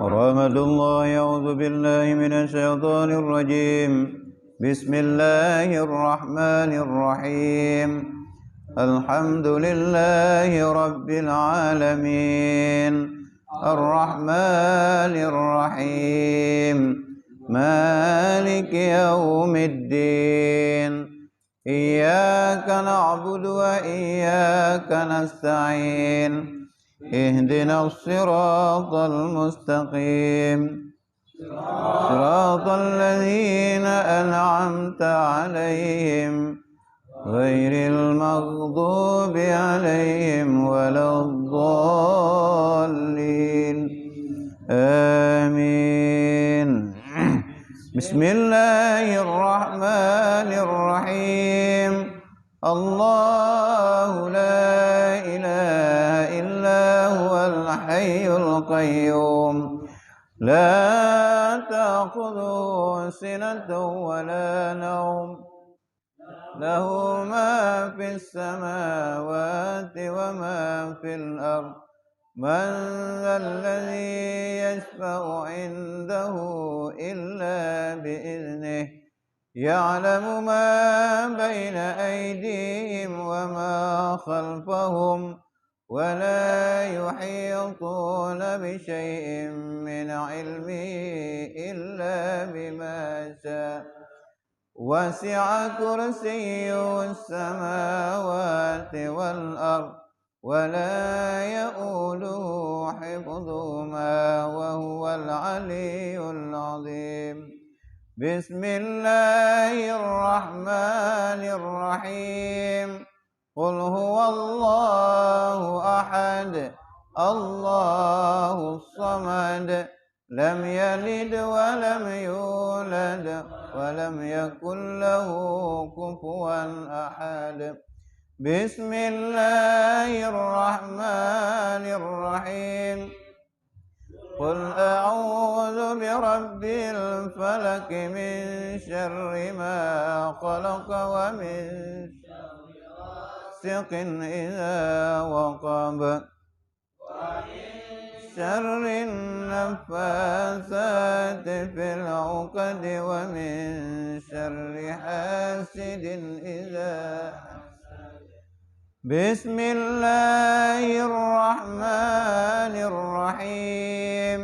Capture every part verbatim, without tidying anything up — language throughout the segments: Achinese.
ورحمة الله. أعوذ بالله من الشيطان الرجيم. بسم الله الرحمن الرحيم. الحمد لله رب العالمين. الرحمن الرحيم. مالك يوم الدين. إياك نعبد وإياك نستعين. اهدنا الصراط المستقيم. صراط الذين أنعمت عليهم غير المغضوب عليهم ولا الضالين. آمين. بسم الله الرحمن الرحيم. الله لا إله إلا هو الحي القيوم. لا تأخذه سنة ولا نوم. له ما في السماوات وما في الأرض. من ذا الذي يشفع عنده إلا بإذنه. يعلم ما بين أيديهم وما خلفهم. ولا يحيطون بشيء من علمه إلا بما شاء. وسع كرسيه السماوات والأرض ولا يؤوده حفظهما وهو العلي العظيم. بسم الله الرحمن الرحيم. قل هو الله أحد. الله الصمد. لم يلد ولم يولد ولم يكن له كفوا أحد. بسم الله الرحمن الرحيم. قل أعوذ برب الفلق. من شر ما خلق ومن شر غاسق إذا وقب. شر النفاثات في العقد ومن شر حاسد إذا حسد. بسم الله الرحمن الرحيم.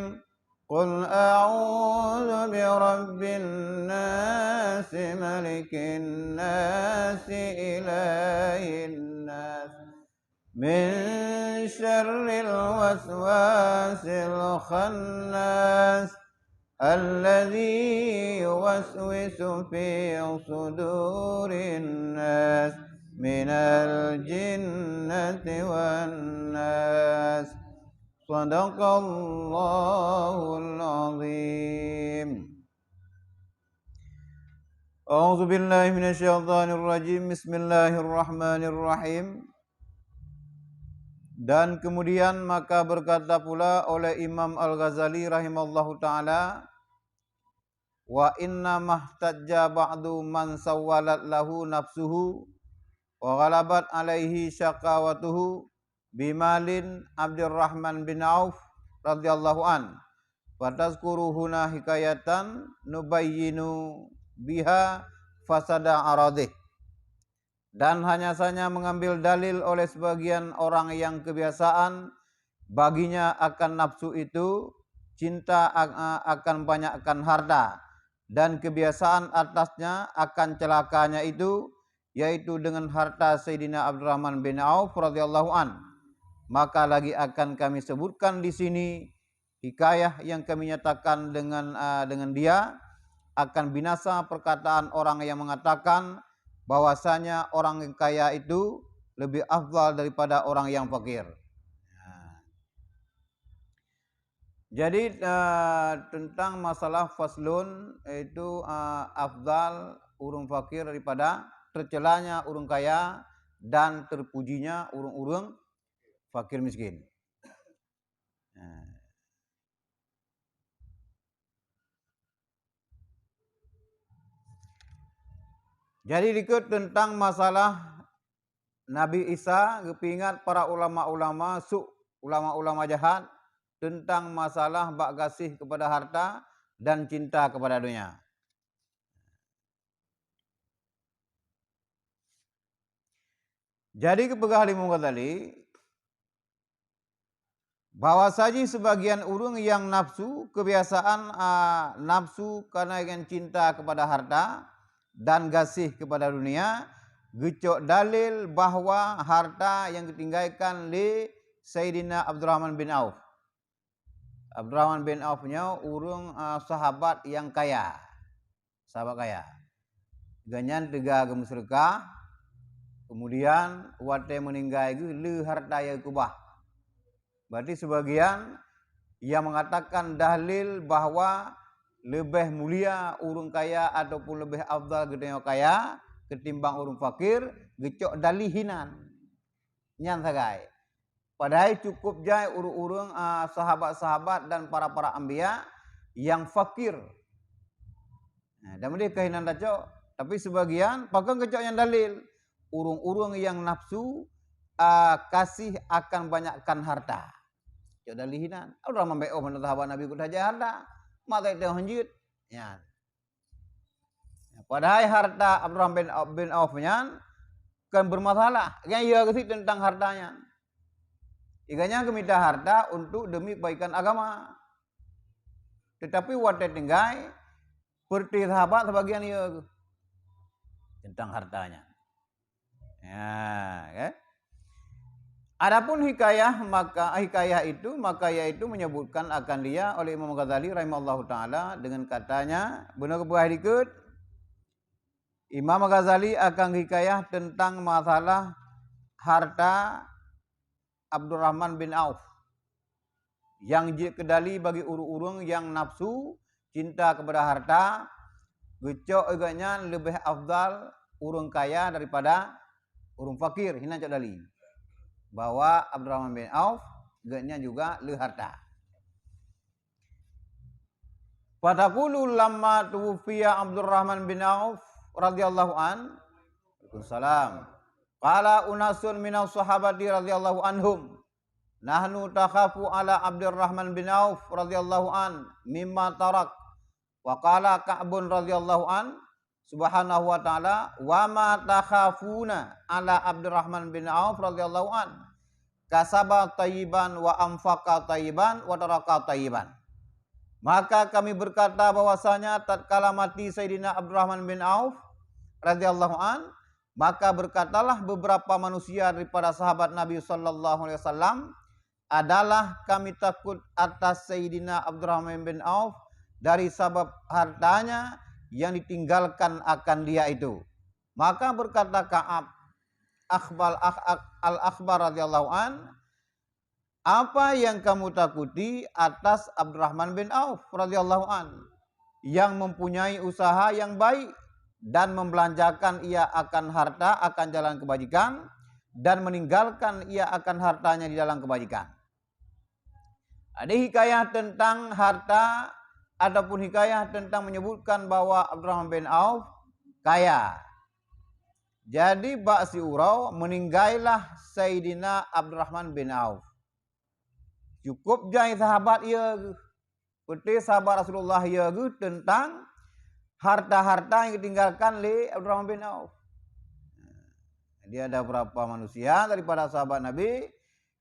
قل أعوذ برب الناس، ملك الناس، إله الناس، من شر الوسواس الخناس، الذي يوسوس في صدور الناس، من الجنة والناس. صدق الله العظيم. أعوذ بالله من الشيطان الرجيم. بسم الله الرحمن الرحيم. Dan kemudian maka berkata pula oleh Imam Al-Ghazali rahimahullahu ta'ala, "Wa inna mahtajja ba'du man sawwalat lahu nafsuhu wa ghalabat alaihi syaqawatuhu bimalin Abdurrahman bin Auf radhiyallahu an. Fatazkuru huna hikayatan nubayyinu biha fasada aradih." Dan hanya saja mengambil dalil oleh sebagian orang yang kebiasaan baginya akan nafsu itu, cinta a-, akan banyakkan harta, dan kebiasaan atasnya akan celakanya itu, yaitu dengan harta Sayyidina Abdurrahman bin Auf radhiyallahu an. Maka lagi akan kami sebutkan di sini hikayah yang kami nyatakan dengan, ah, dengan dia, akan binasa perkataan orang yang mengatakan bahwasanya orang yang kaya itu lebih afdal daripada orang yang fakir. Nah. Jadi, eh, tentang masalah faslun, yaitu, eh, afdal ureuëng fakir daripada tercelanya ureuëng kaya dan terpujinya ureuëng-ureuëng fakir miskin. Nah. Jadi, dikeue tentang masalah Nabi Isa geupeuingat para ulama-ulama su, ulama-ulama jahat, teuntang masalah bak gaséh keupada hareuta dan cinta keupada donya. Jadi geupeugah lé Imam Ghazali, bahwasajih seubagian ureuëng nyang nafsu, keubiasaan, a, nafsu kareuna nyang cinta keupada hareuta dan gaséh keupada dunia, geucok dalil bahwa hareuta nyang geutinggalkan lé Saidina Abdurrahman bin Auf. Abdurrahman bin Auf nyoe ureuëng, a, sahabat nyang kaya. Sahabat kaya. Gobnyan teuga geumeuseudeukah, keumudian watée meuninggai geuh le hareuta nyang geukeubah. Berarti seubagian nyang meungatakan dalil bahwa leubeh mulia ureuëng kaya ataupun leubeh afdal geutanyoe kaya keutimbang ureuëng fakir, geucok dalil hinan. Nyan sagai. Padahai cukup jai ureuëng-ureuëng, a, sahabat-sahabat dan para-para anbiya nyang fakir. Nah, dan meudeh keuh hinan tacok, tapi seubagian pakon geucok nyang dalil, ureuëng-ureuëng nyang nafsu, a, gaséh akan banyakkan hareuta. Cok dalil hinan. Abdurrahman bin Auf meunan sahabat Nabi geutanyoe hareuta. Mata itu hanjeuet. Nyan. Padahai hareuta Abdurrahman bin, bin Auf nyan kon beumasalah. Nyang ya geusit teuntang hareuta nyan. Gobnyan geumita hareuta untuk demi keubaikan agama. Teutapi watée tinggai, peureuté sahabat seubagian ya geuh teuntang hareuta nyan. Ya, kan? Adapun hikayah, maka hikayah itu, maka yaitu menyebutkan akan dia oleh Imam Ghazali rahimahullahu taala dengan katanya, beuna geupeugah dikeue, Imam Ghazali akan hikayah tentang masalah harta Abdurrahman bin Auf nyang jeuet keudali bagi ureuëng-ureuëng nyang nafsu cinta keupada harta, geucok gobnyan leubeh afdal ureuëng kaya daripada ureuëng fakir, hinan cok dali. Bahwa Abdurrahman bin Auf gobnyan juga le harta. Fataqulu lamma tuwuffiya Abdurrahman bin Auf radhiyallahu an. Waalaikumsalam. Qala unasun minas sahabati radhiyallahu anhum, "Nahnu takhafu ala Abdurrahman bin Auf radhiyallahu an mimma tarak." Wa qala Ka'bun radhiyallahu an, subhanahu wa ta'ala, "Wa ma takhafuna ala Abdurrahman bin Auf radhiyallahu an, kasaba thayyiban wa anfaqa thayyiban wa taraka thayyiban." Maka kami berkata bahwasanya tatkala mati Sayyidina Abdurrahman bin Auf radhiyallahu an, maka berkatalah beberapa manusia daripada sahabat Nabi sallallahu alaihi wasallam, adalah kami takut atas Sayyidina Abdurrahman bin Auf dari sabab hartanya yang ditinggalkan akan dia itu. Maka berkata Ka'ab, akhbal-, akh-, ak-, al-akhbar radhiyallahu an, "Apa yang kamu takuti atas Abdurrahman bin Auf radhiyallahu an, yang mempunyai usaha yang baik dan membelanjakan ia akan harta akan jalan kebajikan, dan meninggalkan ia akan hartanya di dalam kebajikan?" Ada hikayah tentang harta ataupun hikayah tentang menyebutkan bahwa Abdurrahman bin Auf kaya. Jadi, bak siuroe meuninggai lah Saidina Abdurrahman bin Auf. Cukup jai sahabat ya geuh. Peuté sahabat Rasulullah ya geuh teuntang harta-harta nyang geutinggalkan lé Abdurrahman bin Auf. Jadi, ada beberapa manusia daripada sahabat Nabi,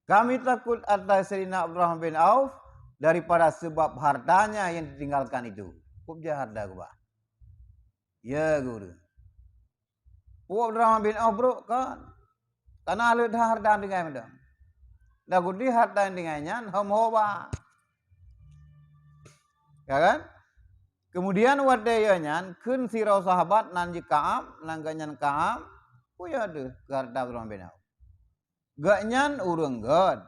"Kami takut atas Saidina Abdurrahman bin Auf daripada sebab hartanya yang ditinggalkan itu." Cukup jai harta geuba. Ya geuh. Peue Abdurrahman bin Auf brok kan? Kana le that harta tinggai mantong. Dah gudi harta tinggai nyan hom hoba. Ya kan? Kemudian watée ya nyan kheun sidroe sahabat nan jih Ka'ab, nan geuh nyan Ka'ab, peue ya deuh keu harta Abdurrahman bin Auf. Gobnyan ureuëng gét.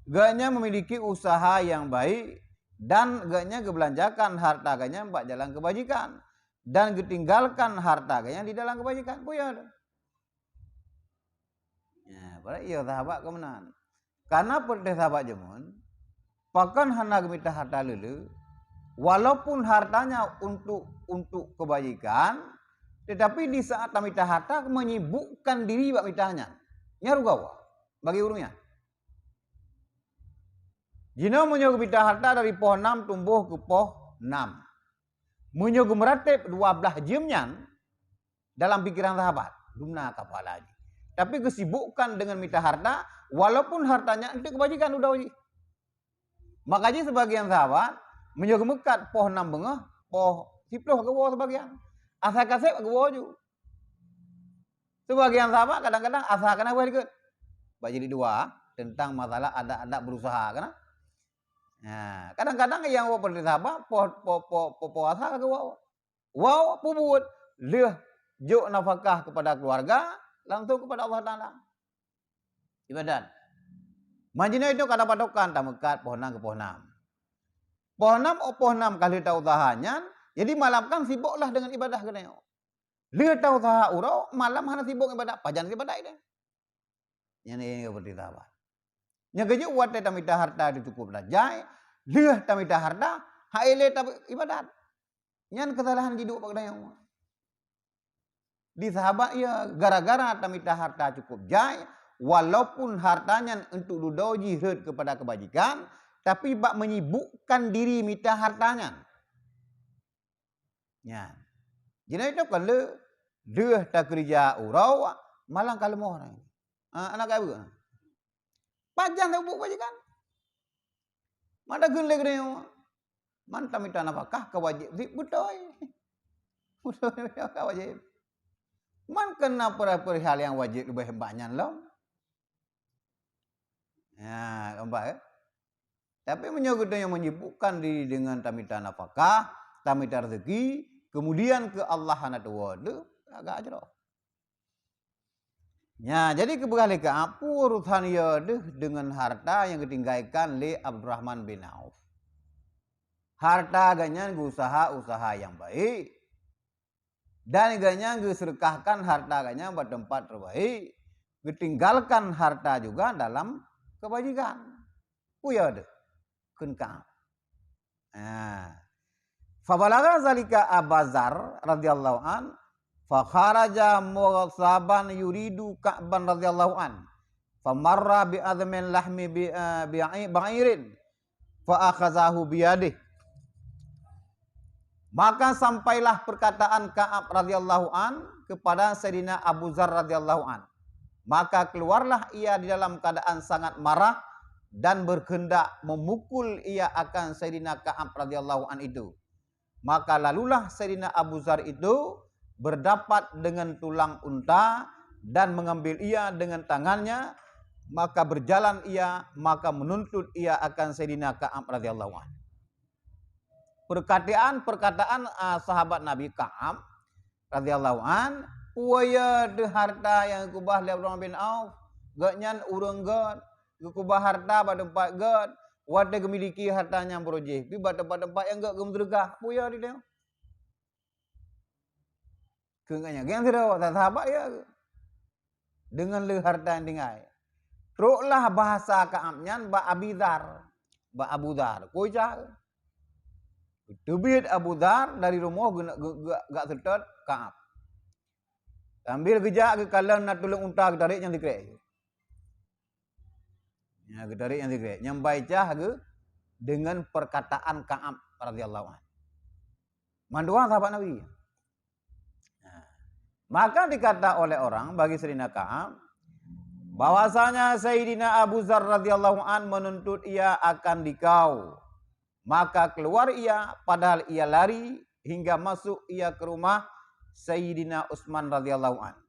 Gobnyan memiliki usaha yang baik dan gobnyan geubelanjakan harta gobnyan bak jalan kebajikan dan geutinggalkan harta gobnyan di dalam kebajikan. Peue ya deuh? Ya, padahai iya sahabat keu meunan. Karena peureuteh sahabat jameun, pakon hana geumita harta lé-lé, walaupun hartanya untuk, untuk kebajikan, tetapi di saat tamita harta menyibukkan diri bak mita nyan. Nyan rugoe bagi ureuëng nyan. Jinoe meunyoe geumita harta dari poh nam tumboh keu poh nam. Meunyoe geumeuratéb dua blaih jeuem nyan dalam pikeran sahabat, dumna ka pahala jih. Tapi geusibukkan deungon mita harta, walaupun harta nyan eunteuk keubajikan dudoe jih. Maka jih seubagian sahabat, meunyoe geumeukat poh nam beungoh, poh siploh geuwoe seubagian. Asai ka seb geuwoe ju. Seubagian sahabat kadang-kadang asa kana wéh likot. Bak jilid dua tentang masalah adab-adab berusaha kana. Nah, kadang-kadang nyang woe peurintah sahabat poh poh poh poh puasa ka geuwoe. Woe peubuet lheueh jok nafakah kepada keluarga langsung kepada Allah Taala. Ibadat. Majinoe itu kada patokan tameukat poh nam keu poh nam. Poh nam oh poh nam ka lheueh ta usaha nyan, jadi malam kan siboklah dengan ibadah keunoe. Lheueh ta usaha uroe, malam hana sibok ibadah, pajan ibadah itu. Nyan nyang seperti sahabat. Nyang keujeuet watée tamita harta itu cukup tajai, lheueh tamita harta, hai lé ta ibadat. Nyan kesalahan jiduek bak geutanyoe. Di sahabat ya gara-gara tamita harta cukup jai, walaupun harta nyan untuk dudoe jih rhot kepada kebajikan, tapi bak menyibukkan diri mita harta nyan. Nyan. Jinoe itu kon le deuh takeurija uroe malang ka leumoh. Ah, anak ka beuh. Pajan tabuet kebajikan. Mada geun lé geutanyoe. Man tamita nafakah ka wajéb zit beutôi. Beutôi ka wajéb. Man keunan peurihal nyang wajéb leubeh banyak lom. Ya, nampak ya? Tapi meunyoe geutanyoe menyibukkan diri dengan tamita nafakah, tamita rezeki, kemudian ke Allah hana tuwoe tu agak jroh. Nya, jadi keupeugah lé Ka'ab, peue urusan ya deuh dengan harta yang ditinggalkan lé Abdurrahman bin Auf. Harta geuh nyan geuusaha usaha yang baik. Dan geuh nyan geuseudeukahkan harta geuh nyan bak teumpat terbaik. Geutinggalkan harta juga dalam kebajikan. Peue ya deuh? Kheun Ka'ab. Ha. Fabalagha zalika Aba Dzar radhiyallahu an, fa kharaja mughdaban yuridu Ka'ban radhiyallahu an. Famarra bi adhmin lahmi bi, eh, bi'i-, ba'irin. Fa akhazahu biyadih. Maka sampailah perkataan Ka'ab radhiyallahu an kepada Saidina Abu Dzar radhiyallahu an. Maka keluarlah ia di dalam keadaan sangat marah dan berkehendak memukul ia akan Saidina Ka'ab radhiyallahu an itu. Maka lalulah Saidina Abu Dzar itu berdapat dengan tulang unta dan mengambil ia dengan tangannya, maka berjalan ia, maka menuntut ia akan Saidina Ka'ab radhiyallahu an. Perkataan-perkataan, ah, sahabat Nabi Ka'ab radhiyallahu an, peue ya deuh harta nyang geukeubah lé Abdurrahman bin Auf, gobnyan ureuëng göt, geukeubah harta bak teumpat göt, watée geumiliki harta nyang beurujih, pi bak teumpat-teumpat nyang göt geumeuseudeukah, peue ya deuh. Keu gobnyan, gobnyan sidroe sahabat ya. Deungon le harta nyang tinggai. Troklah bahasa Ka'ab nyan bak Abi Dzar. Bak Abu Dzar. Kocah. Teubiet Abu Dzar dari rumoh geu-, geu-, geu-, gak seutôt Ka'ab. Sambil geujak geukalon na tuleueng unta geutarek nyang sikrek. Ya, geutarek nyang sikrek. Nyang baicah geu deungon perkataan Ka'ab radhiyallahu anhu. Mandua sahabat Nabi. Nah, maka dikata oleh orang bagi Saidina Ka'ab, bahwasanya Saidina Abu Dzar radhiyallahu an menuntut ia akan dikau. Maka keluar ia, padahal ia lari, hingga masuk ia ke rumah Saidina Utsman radhiyallahu an.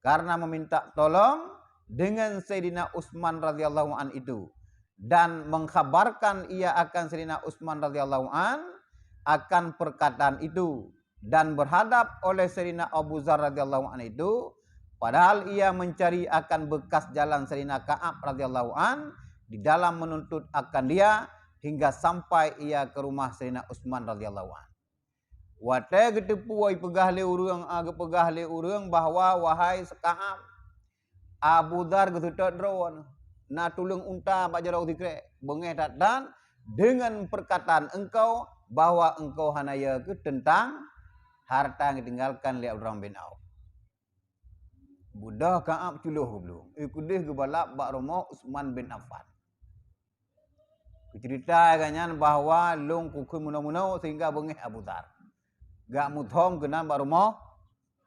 Karena meminta tolong dengan Saidina Utsman radhiyallahu an itu, dan mengkhabarkan ia akan Saidina Utsman radhiyallahu an akan perkataan itu, dan berhadap oleh Saidina Abu Dzar radhiyallahu an itu, padahal ia mencari akan bekas jalan Saidina Ka'ab radhiyallahu an di dalam menuntut akan dia, hingga sampai ia ke rumah Saidina Utsman radhiyallahu an. Watée geuteupeue ipeugah lé ureuëng, a, geupeugah lé ureuëng bahwa, "Wahai Ka'ab, Abu Dzar geuseutôt droe, na tuleueng unta bak jaroe sikrek, beungéh that-that deungon perkataan engkau bahwa engkau hana yö keu teuntang harta nyang geutinggalkan lé Abdurrahman bin Auf." Beudôh Ka'ab culoh geubloe, i keudeh geubalap bak rumoh Utsman bin Affan. Geuceurita lagèe nyan bahwa lôn kukheun meunoe-meunoe sehingga beungéh Abu Dzar. Geumeuthom keunan bak rumoh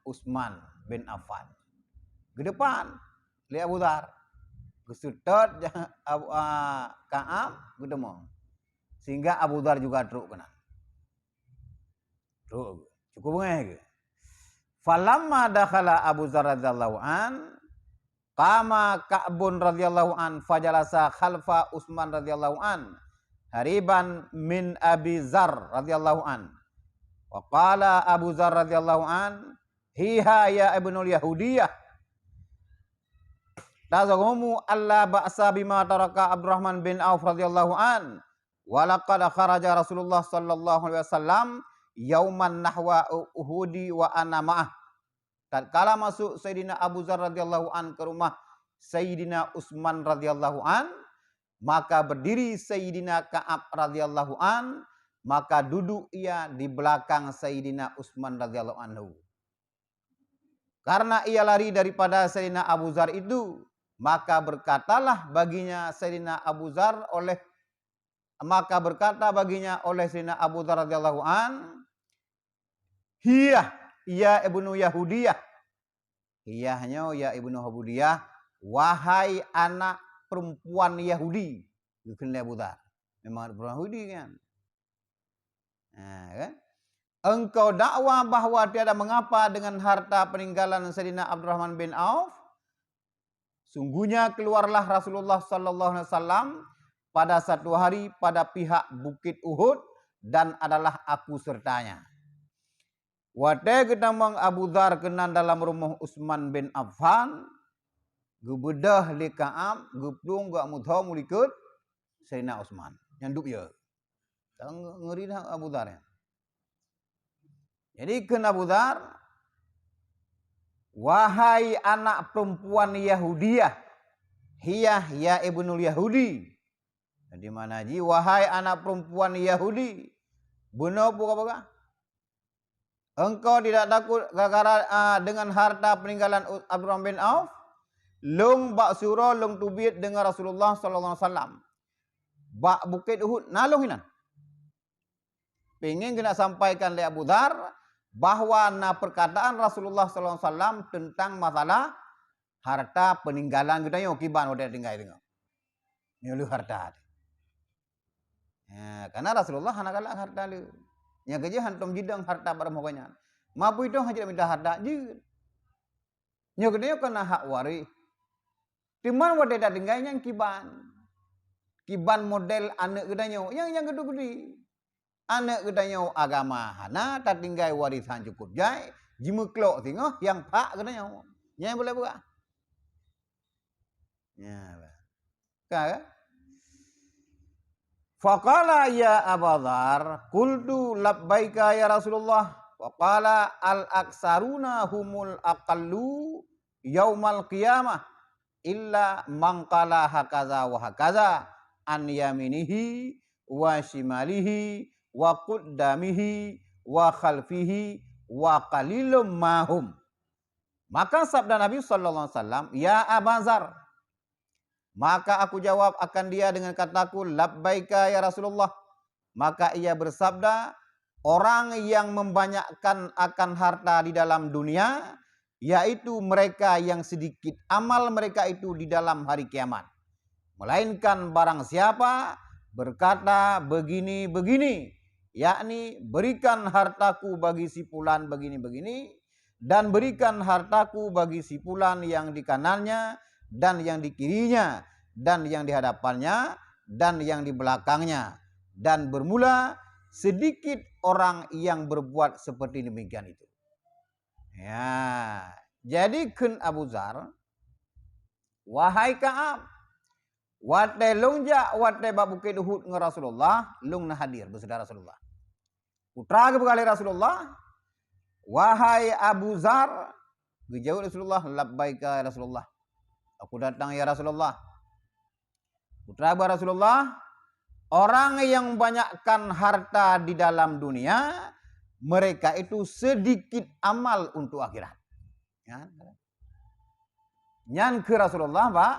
Utsman bin Affan. Geudepan lé Abu Dzar. Geuseutôt Abu, a, Ka'ab geuteumong. Sehingga Abu Dzar juga trok keunan. Trok, cukup beungéh geuh. Falamma dakhala Abu Dzar radhiyallahu an, qama Ka'bun radhiyallahu an, fajalasa khalfa Utsman radhiyallahu an, hariban min Abi Dzar radhiyallahu an. Wa qala Abu Dzar radhiyallahu an, "Hiha ya ibnul Yahudiyah. Tazumu alla ba'sa bima taraka Abdurrahman bin Auf radhiyallahu an. Wa laqad kharaja Rasulullah sallallahu alaihi wasallam yauman nahwa Uhudi wa ana ma'ah." Tatkala masuk Sayyidina Abu Dzar radhiyallahu an ke rumah Sayyidina Utsman radhiyallahu an, maka berdiri Sayyidina Ka'ab radhiyallahu an, maka duduk ia di belakang Sayyidina Utsman radhiyallahu anhu. Karena ia lari daripada Sayyidina Abu Dzar itu, maka berkatalah baginya Sayyidina Abu Dzar oleh, maka berkata baginya oleh Sayyidina Abu Dzar radhiyallahu an, "Hiya, ya ibnu Yahudiyah." Hiya nyoe, ya ibnu Yahudiyah, wahai anak perempuan Yahudi. Geukheun lé Abu Dzar. Memang anak perempuan Yahudi kan? Ha, kan? Engkau dakwa bahwa tiada mengapa dengan harta peninggalan Sayyidina Abdurrahman bin Auf? Sungguhnya keluarlah Rasulullah sallallahu alaihi wasallam pada satu hari pada pihak Bukit Uhud dan adalah aku sertanya. Watée geutamong Abu Dzar keunan dalam rumoh Utsman bin Affan, geubeudôh lé Ka'ab, geuplueng geumeuthom u likot Sayyidina Utsman nyang duek yue. Ka nge-, ngeuri that Abu Dzar nyan. Jadi kheun Abu Dzar, "Wahai anak perempuan Yahudiyah, hiya ya ibnul Yahudi." Jadi makna jih, "Wahai anak perempuan Yahudi." Bunoe peue ka peugah? Engkau tidak takut gara-gara, ah, dengan harta peninggalan U-, Abdurrahman bin Auf? Lôn bak syura lôn teubiet deungon Rasulullah sallallahu alaihi wasallam bak Bukét Uhud, na lôn hinan. Pengen keuneuk sampaikan lé Abu Dzar bahwa na perkataan Rasulullah sallallahu alaihi wasallam tentang masalah harta peninggalan geutanyoe kiban watée tinggai teungoh. Nyoe lheueh harta. Ha, karena Rasulullah hana galak harta lé. Nyang keujeuet hantom jidong harta bak rumoh gobnyan. Ma peue idong hana jeuet mita harta jeuet. Nyoe geutanyoe kon na hak waréh. Teuma watée tatinggai nyan kiban. Kiban model aneuëk geutanyoe nyang, nyang geudu-gudi. Aneuëk geutanyoe agama hana, tatinggai warésan cukup jai, jimeuklok singoh nyang phak geutanyoe. Nyan boleh buah. Ya, bah. Ka, kan? Faqala ya Aba Dzar, qultu labbaika ya Rasulullah. Faqala al aksaruna humul aqallu yaumal qiyamah illa man qala hakaza wa hakaza an yaminihi wa shimalihi wa quddamihi wa khalfihi wa qalilum mahum. Maka sabda Nabi sallallahu alaihi wasallam, "Ya Aba Dzar." Maka aku jawab akan dia dengan kataku, "Labbaika ya Rasulullah." Maka ia bersabda, "Orang yang membanyakkan akan harta di dalam dunia, yaitu mereka yang sedikit amal mereka itu di dalam hari kiamat. Melainkan barang siapa berkata begini-begini, yakni berikan hartaku bagi si fulan begini-begini, dan berikan hartaku bagi si fulan yang di kanannya, dan yang di kirinya, dan yang di hadapannya, dan yang di belakangnya." Dan bermula sedikit orang yang berbuat seperti demikian itu. Ya, jadi kheun Abu Dzar, "Wahai Ka'ab, watée lôn jak watée bak Bukét Uhud ngon Rasulullah, lôn na hadir beusyedara Rasulullah." Peue geupeugah lé Rasulullah, "Wahai Abu Dzar," geujaweueb Rasulullah, "Labbaika ya Rasulullah." "Aku datang ya Rasulullah." Peue geupeugah Rasulullah, "Orang yang banyakkan harta di dalam dunia, mereka itu sedikit amal untuk akhirat." Ya. Nyan kheun Rasulullah bak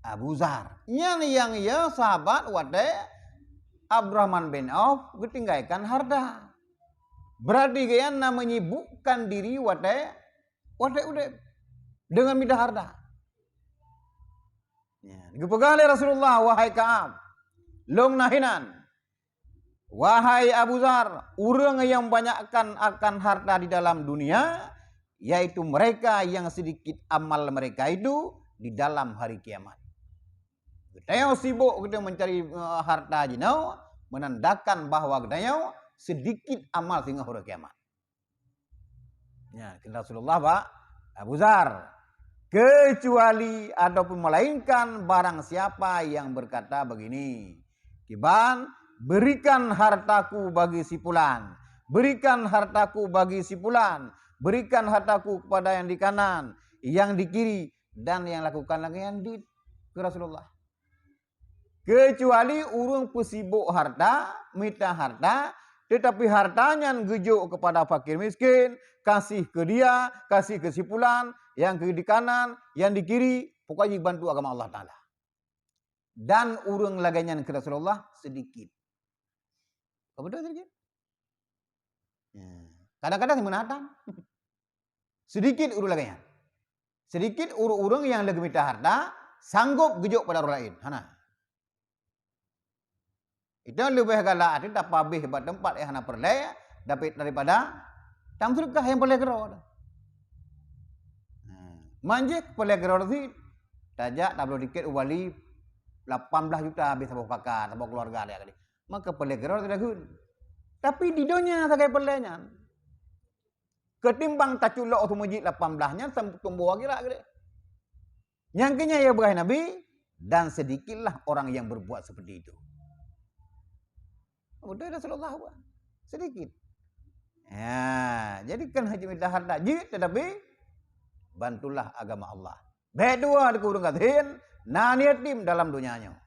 Abu Zar. Nyan nyang ya sahabat watée Abdurrahman bin Auf geutinggaikan harta. Berarti geuyan na menyibukkan diri watée, watée udeb dengan mita harta. Ya, geupeugah lé Rasulullah, "Wahai Ka'ab, lôn na hinan. Wahai Abu Zar, ureuëng yang banyakkan akan harta di dalam dunia, yaitu mereka yang sedikit amal mereka itu di dalam hari kiamat." Geutanyoe sibok geutanyoe mencari, eh, harta jinoe, menandakan bahwa geutanyoe sedikit amal singoh hari kiamat. Ya, kheun Rasulullah bak Abu Zar, "Kecuali ataupun melainkan barang siapa yang berkata begini, kiban, berikan hartaku bagi si fulan, berikan hartaku bagi si fulan, berikan hartaku kepada yang di kanan, yang di kiri, dan yang lakukan lagée nyan dit," kheun Rasulullah. Kecuali ureuëng peusibok harta, mita harta, tetapi harta nyan geujok kepada fakir miskin, kasih ke dia, kasih ke si fulan, yang ke di kanan, yang di kiri, pokoknya bantu agama Allah Taala. Dan ureuëng lagée nyan kheun Rasulullah sedikit. Apa betul sedikit? Ya. Kadang-kadang si meunatan. Sedikit ureuëng lagée nyan. Sedikit ureuëng-ureuëng nyang leugeumita harta sanggob geujok pada ureuëng laén. Hana. Itu leubeh galak ateueh tapabeh bak teumpat nyang hana peureulée daripada tameuseudekah nyang peureulée keudroe. Nah, manjih peureulée keudroe sit, tajak tabloe tiket u Bali lapan belas juta habéh saboh kakak, saboh keuluwarga dia tadi. Maka peureulée keudroe sit lagun. Tapi di donya sagai peureulée nyan. Ketimbang taculok u meuseujid lapan belas nyan, sam-, tumboh akhirat geude. Nyang keu nyan ya beurai Nabi, "Dan sedikitlah orang yang berbuat seperti itu." Betul Rasulullah buat. Sedikit. Ya, jadi kan hanya minta harta jeuet, tetapi bantulah agama Allah. Bék dua di ureuëng gasien, na yatim dalam donya nyoe.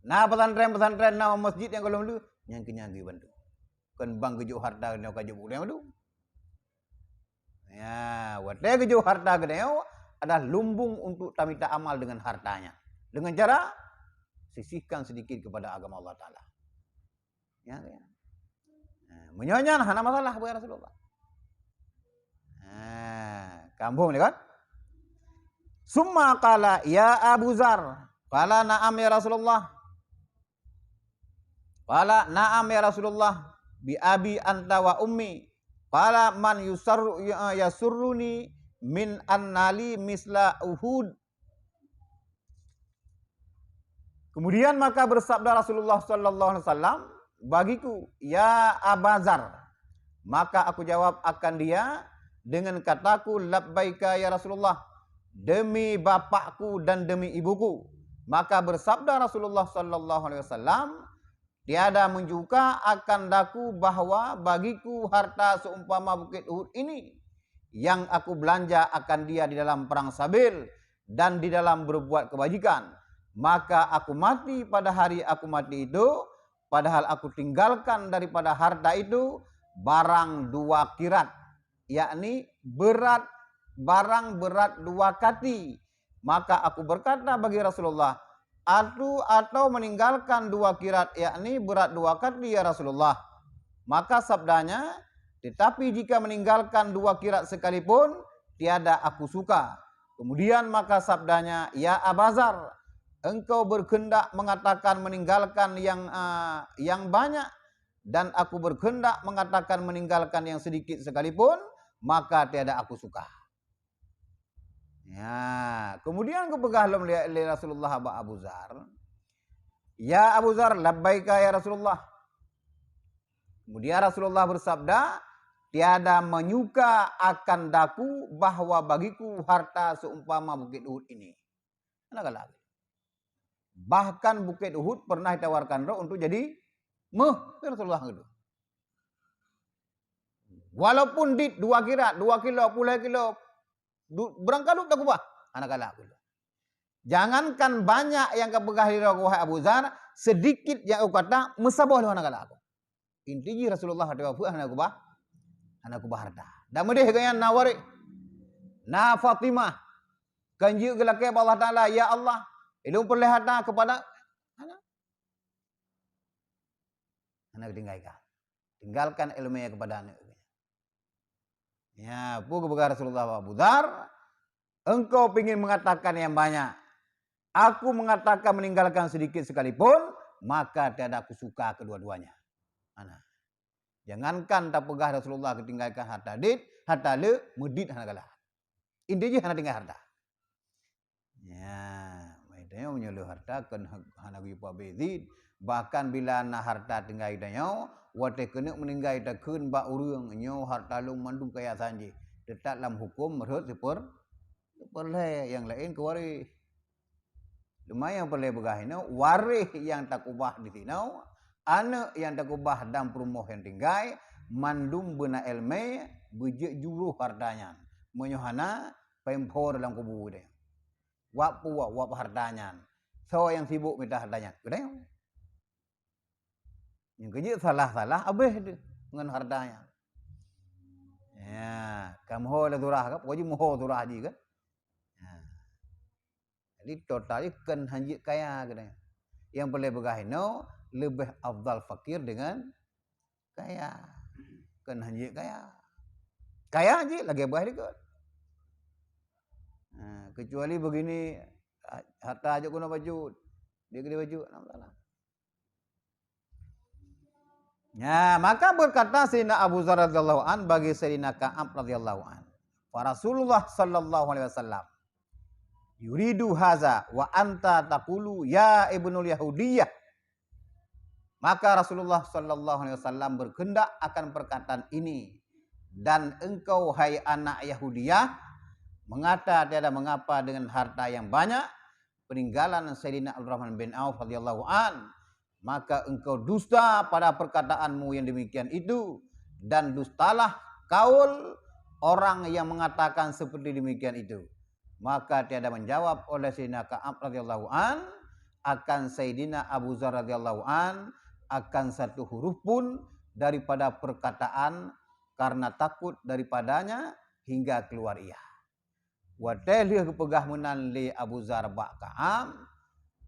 Na pesantren-pesantren, na masjid nyang gohlom lé, nyang keu nyan geubantu. Kon bang geujok harta nyoe ka jok buleuen dum. Ya, watée geujok harta geutanyoe adalah lumbung untuk tamita amal dengan hartanya. Dengan cara sisihkan sedikit kepada agama Allah Taala. Ya, ya. Nah, meunyoe nyan hana masalah, ya Rasulullah. Nah, kambung ni kan? Summa qala, "Ya Abu Zar." Qala, "Na'am ya Rasulullah." Qala, "Na'am ya Rasulullah, bi abi anta wa ummi." Qala, "Man yusarru-, ya-, yasurruni min annali misla Uhud." Kemudian maka bersabda Rasulullah sallallahu alaihi wasallam bagiku, "Ya Aba Zar." Maka aku jawab akan dia dengan kataku, "Labbaika ya Rasulullah, demi bapakku dan demi ibuku." Maka bersabda Rasulullah sallallahu alaihi wasallam, "Tiada mencuka akan daku bahwa bagiku harta seumpama bukét Uhud ini, yang aku belanja akan dia di dalam perang sabil dan di dalam berbuat kebajikan. Maka aku mati pada hari aku mati itu, padahal aku tinggalkan daripada harta itu barang dua kirat, yakni berat, barang berat dua kati." Maka aku berkata bagi Rasulullah, "Atu-, atau meninggalkan dua kirat, yakni berat dua kati, ya Rasulullah?" Maka sabdanya, "Tetapi jika meninggalkan dua kirat sekalipun, tiada aku suka." Kemudian maka sabdanya, "Ya Aba Zar, engkau berkehendak mengatakan meninggalkan yang, ah, yang banyak, dan aku berkehendak mengatakan meninggalkan yang sedikit sekalipun, maka tiada aku suka." Ya, kemudian geupeugah lom lé, lé Rasulullah bak Abu Zar, "Ya Abu Zar, labbaika ya Rasulullah." Kemudian Rasulullah bersabda, "Tiada menyuka akan daku bahwa bagiku harta seumpama bukét Uhud ini." Hana galak. Bahkan bukét Uhud pernah ditawarkan droe untuk jadi méuh, ya Rasulullah gitu. Walaupun dit dua kirat, dua kilo, puluh kilo, du-, beurangkalut takubah, hana galak gitu. Jangankan banyak nyang kapeugah lé droe, wahai Abu Zar, sedikit nyang kata meusaboh lé hana galak. Inti jih Rasulullah watée wafeuet hana keubah, hana keubah harta. Dan meudeh gobnyan na waréh, na Fatimah, Kan jeuet geulakée bak Allah Taala, "Ya Allah, ulôn peureulée harta keupada aneuk." Aneuk tinggai ka. Tinggalkan ilmu kepada aneuk. Ya, peue geupeugah Rasulullah bak Abu Dzar, "Engkau pingin mengatakan yang banyak. Aku mengatakan meninggalkan sedikit sekalipun, maka tiada aku suka kedua-duanya." Hana. Jangankan tapeugah Rasulullah geutinggalkan harta dit, harta le, meudit hana galak. Inti jih hana tinggai harta. Ya, meunyoe tanyoe meunyoe le harta kon ha-, hana geuyue peuhabéh. Bahkan bila na harta tinggai tanyoe, watée keuneuk meuninggai takheun bak ureuëng, "Nyoe harta lôn mandum kaya sajan jih." Teutap lam huköm rhot sipeur-, sipeureulée, nyang laén keu waréh. Lumayan peureulée peugah inoe, waréh nyang takubah disinoe, aneuk nyang takubah dan peurumoh nyang tinggai, mandum beuna iéleumé, beujeuet jurôh harta nyan. Meunyoe hana, pempho dalam kubu deh. Wab puwoe, wab harta nyan. Soe nyang sibok mita harta nyan? Geutanyoe. Nyang keujeuet salah-salah habéh teuh ngon harta nyan. Ya, ka meuho lé surah kan? Pokoknya meuho surah jih kan? Ya. Jadi total jih kon hanjeuet kaya geutanyoe. Nyang peureulée peugah inoe leubeh afdal fakir dengan kaya. Kon hanjeuet kaya. Kaya jih lagée bah likot. Ha, kecuali begini, ha-, harta jok keunoe bacut. Dia gede bacut, alhamdulillah. Ya, maka berkata Sayyidina Abu Dzar radhiyallahu an bagi Sayyidina Ka'ab radhiyallahu an, "Fa Rasulullah sallallahu alaihi wasallam yuridu haza wa anta taqulu ya ibnul Yahudiyah." Maka Rasulullah sallallahu alaihi wasallam berkehendak akan perkataan ini, dan engkau, hai anak Yahudiyah, mengata tiada mengapa dengan harta yang banyak, peninggalan Sayyidina Abdurrahman bin Auf radhiyallahu an, maka engkau dusta pada perkataanmu yang demikian itu, dan dustalah kaul orang yang mengatakan seperti demikian itu. Maka tiada menjawab oleh Sayyidina Ka'ab radhiyallahu an akan Sayyidina Abu Dzar radhiyallahu an akan satu huruf pun daripada perkataan karena takut daripadanya hingga keluar ia. Watée lheueh geupeugah meunan lé Abu Dzar bak Ka'ab,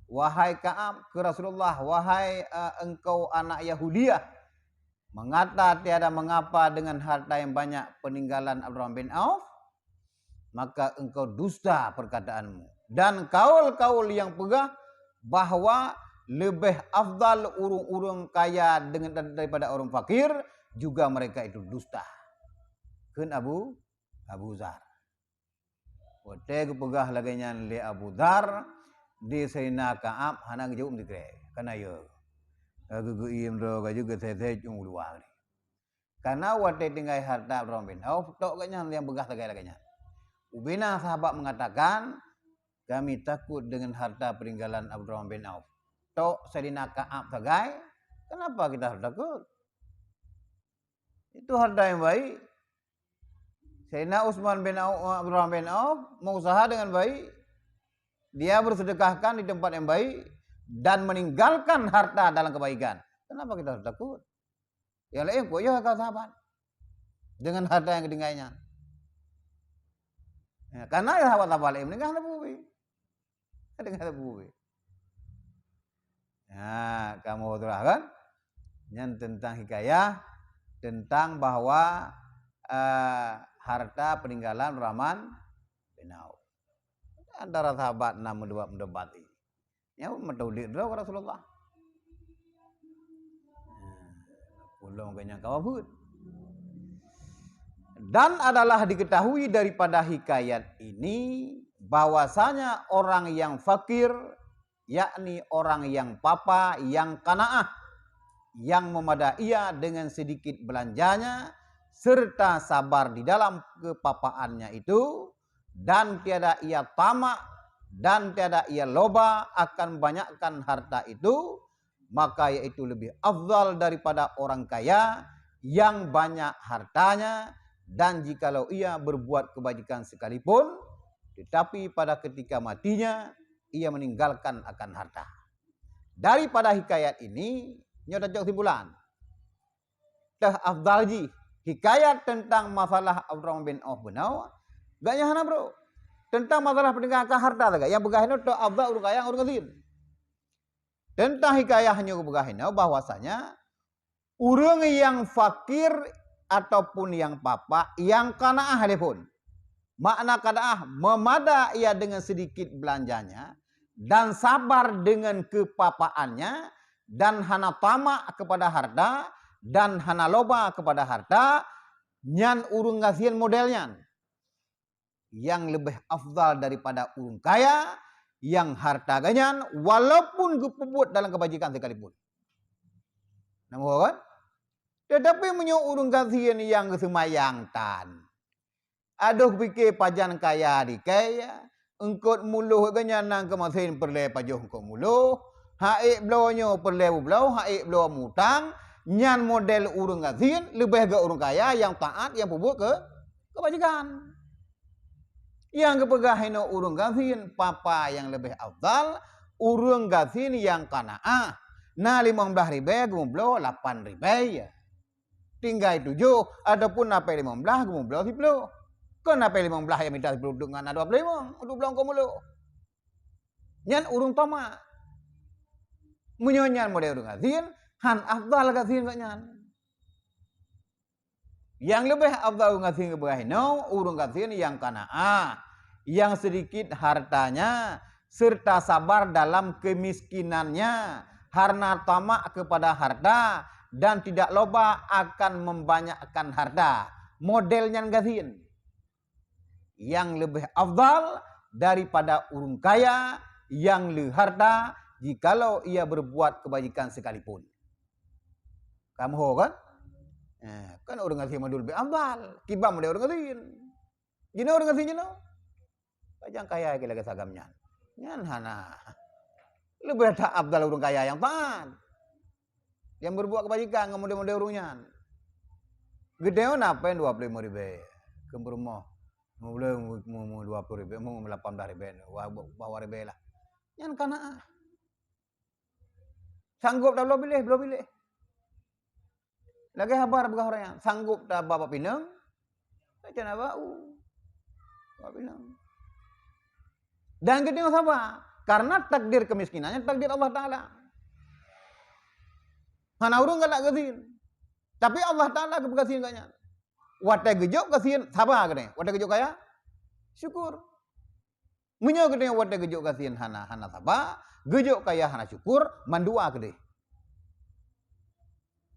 "Wahai Ka'ab, keu Rasulullah, wahai, eh, engkau anak Yahudiyah, mengata tiada mengapa dengan harta yang banyak peninggalan Abdurrahman bin Auf, maka engkau dusta perkataanmu. Dan kaul-kaul yang peugah bahwa leubeh afdal ureuëng-ureuëng kaya dengan, daripada ureuëng fakir, juga mereka itu dusta." Kheun Abu, Abu Dzar. Watée geupeugah lagée nyan lé Abu Dzar, di Saidina Ka'ab hana geujaweueb sikrek. Kana yo. Ka geugeuiem droe, ka jeuet geuseuet-seuet u luwa. Kana watée tinggai harta Abdurrahman bin Auf, tok geuh nyan nyang peugah lagée-lagée nyan. Ubena sahabat mengatakan, "Kami takut dengan harta peninggalan Abdurrahman bin Auf." Tok Saidina Ka'ab sagai, "Kenapa kita harus takut? Itu harta yang baik." Saidina Utsman bin Auf, Abdurrahman bin Auf meuusaha dengan baik. Dia bersedekahkan di tempat yang baik dan meninggalkan harta dalam kebaikan. Kenapa kita harus takut? Yang lain kok ya kata sahabat. Dengan harta yang ketinggalan. Ya, karena sahabat-sahabat lain meninggal sahabat Nabi. Dengan sahabat Nabi. Nah, kamu telah kan? Nyan tentang hikayah, tentang bahwa, eh, harta peninggalan Rahman bin Auf. Antara sahabat na meudebat-meudebat. Nyan meutulék droe keu Rasulullah. Ulôn keu nyang ka wafeuet. Dan adalah diketahui daripada hikayat ini bahwasanya orang yang fakir, yakni orang yang papa, yang qanaah, yang memadai ia dengan sedikit belanjanya, serta sabar di dalam kepapaannya itu, dan tiada ia tamak, dan tiada ia loba akan banyakkan harta itu, maka yaitu lebih afdal daripada orang kaya yang banyak hartanya, dan jikalau ia berbuat kebajikan sekalipun, tetapi pada ketika matinya, ia meninggalkan akan harta. Daripada hikayat ini, nyoe tacok kesimpulan. Teuh afdal jih hikayat teuntang masalah Abdurrahman bin Auf bunoe, gobnyan hana brok. Teuntang masalah peutinggalan harta sagai, nyang peugah inoe teuafdal ureuëng kaya ngon ureuëng gasien. Teuntang hikayah nyoe geupeugah inoe bahwasanya ureuëng nyang fakir ataupun nyang papa, nyang qanaah lé phon. Makna qanaah, meumada ia dengan sedikit belanjanya dan sabar dengan kepapaannya dan hana tamak kepada harta dan hana loba kepada harta, nyan ureuëng gasien model nyan. Nyang leubeh afdal daripada ureuëng kaya nyang harta geuh nyan walaupun geupeubuet dalam keubajikan sekalipun. Namong kan? Tetapi meunyoe ureuëng gasien nyang geuseumayang tan, adoh pike pajan kaya dikei, eungkot muloh geuh nyan nang keumasin peureulée pajoh eungkot muloh, ha ék bloe nyoe peureulée bubloe, ha ék bloe mutang, nyan model ureuëng gasien leubeh gét ureuëng kaya nyang taát nyang peubuet keu keubajikan. Nyang geupeugah inoe ureuëng gasien papa nyang leubeh afdal, ureuëng gasien nyang qanaah. Na limong blaih ribée geumubloe lapan ribée. Tinggai tujoh ataupun na pèng limong blaih geumubloe siploh. Kon na pèng limong blaih nyang mita siploh deuek ngon na dua ploh limong, dua ploh eungkot muloh. Nyan ureuëng tamak. Meunyoe nyan model ureuëng gasien, han afdal gasien geuh nyan. Nyang leubeh afdal ureuëng gasien geupeugah inoe, ureuëng gasien nyang qanaah, nyang sedikit hartanya, serta sabar dalam kemiskinannya, hana tamak kepada harta, dan tidak loba akan membanyakkan harta. Model nyan gasien. Nyang leubeh afdal daripada ureuëng kaya nyang le harta jikalau ia berbuat kebajikan sekalipun. Kamoe ho kan? Eh, kan ureuëng gasien mandum leubeh afdal. Kiban model ureuëng gasien. Jinoe ureuëng gasien jinoe. Pajan kaya keu lagée sagam nyan. Nyan hana. Leubeh that afdal ureuëng kaya nyang taát. Nyang berbuat kebajikan ngon model-model ureuëng nyan. Geutanyoe na pèng dua ploh limong ribée. Keu peurumoh. Mu dua ploh ribée, mu lapan blaih ribée. Wah, wah ribée lah. Nyan qanaah. Sanggob tabloe biléh, bloe biléh. Lagée haba peugah ureuëng nyan, sanggob taba bak pineung, macam na bak u. Bak pineung. Dan geutanyoe saba, karena takdir kemiskinannya takdir Allah Taala. Hana ureuëng galak gasien. Tapi Allah Taala geupeugasien geuh nyan. Watée geujok gasien, saba geutanyoe. Watée geujok kaya, syukur. Meunyoe geutanyoe watée geujok gasien hana, hana saba, geujok kaya hana syukur, mandua keudeh.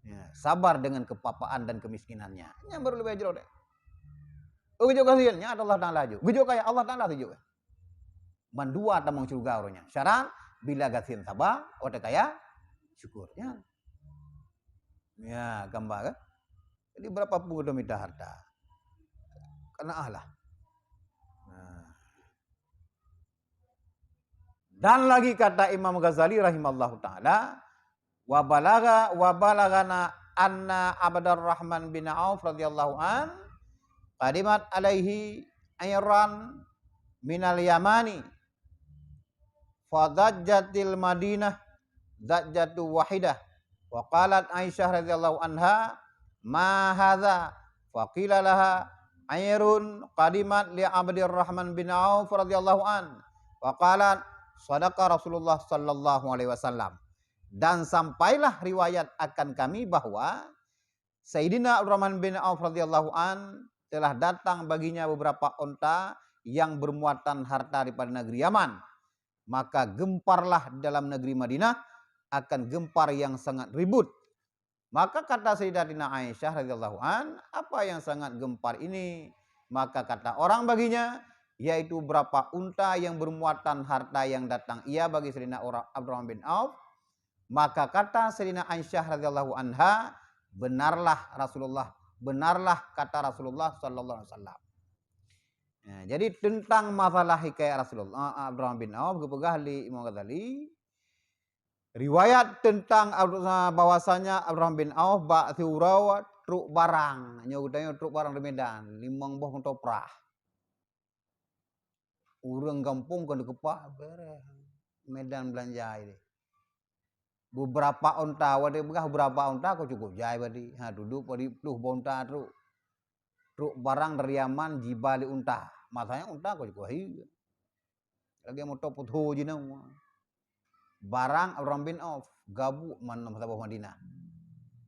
Ya, sabar dengan kepapaan dan kemiskinannya. Nyan baru leubeh jroh deh. Oh, geujok gasien, nyan Allah Taala jok. Geujok kaya, Allah Taala jok. Mandua tamong syurga ureuëng nyan. Syarat, bila gasien saba, watée kaya, syukur. Ya. Ya, gambar kan? Jadi berapa pun kita minta harta. Qanaah lah. Nah. Dan lagi kata Imam Ghazali rahimahullahu taala, wa balagha, wa balaghana anna Abdurrahman bin Auf radhiyallahu an qadimat alaihi iran minal Yamani, fadajjatil Madinah dajjatu wahidah. Wa qalat Aisyah radhiyallahu anha, "Ma hadza?" Faqila laha, "Airun qadimat li Abdurrahman bin Auf radhiyallahu an." Wa qalat, "Sadaqa Rasulullah sallallahu alaihi wasallam." Dan sampailah riwayat akan kami bahwa Sayyidina Abdurrahman bin Auf radhiyallahu an telah datang baginya beberapa onta yang bermuatan harta daripada negeri Yaman. Maka gemparlah di dalam negeri Madinah akan gempar yang sangat ribut. Maka kata Sayyidatina Aisyah radhiyallahu an, "Apa yang sangat gempar ini?" Maka kata orang baginya, yaitu berapa unta yang bermuatan harta yang datang ia bagi Sayyidina Abdurrahman bin Auf. Maka kata Sayyidina Aisyah radhiyallahu anha, "Benarlah Rasulullah, benarlah kata Rasulullah sallallahu alaihi wasallam." Ya, jadi tentang masalah hikayat Rasulullah, Abdurrahman bin Auf geupeugah lé Imam Ghazali, riwayat tentang Abdu-, bahwasanya Abdurrahman bin Auf bak siuroe trok barang, nyoe geutanyoe trok barang di Medan, limong boh moto prah. Ureuëng gampông kon dikeupah, bereh. Medan beulanja ideh. Beberapa onta, watée peugah beberapa onta, kon cukôp jai badi. Ha, dudoe badi ploh boh onta trok. Trok barang dari Yaman jiba lé unta. Masa nyan unta ka jikeuh hai. Lagèe moto putho jinoe. Barang Abdurrahman bin Auf, gabuk mandum saboh Madinah.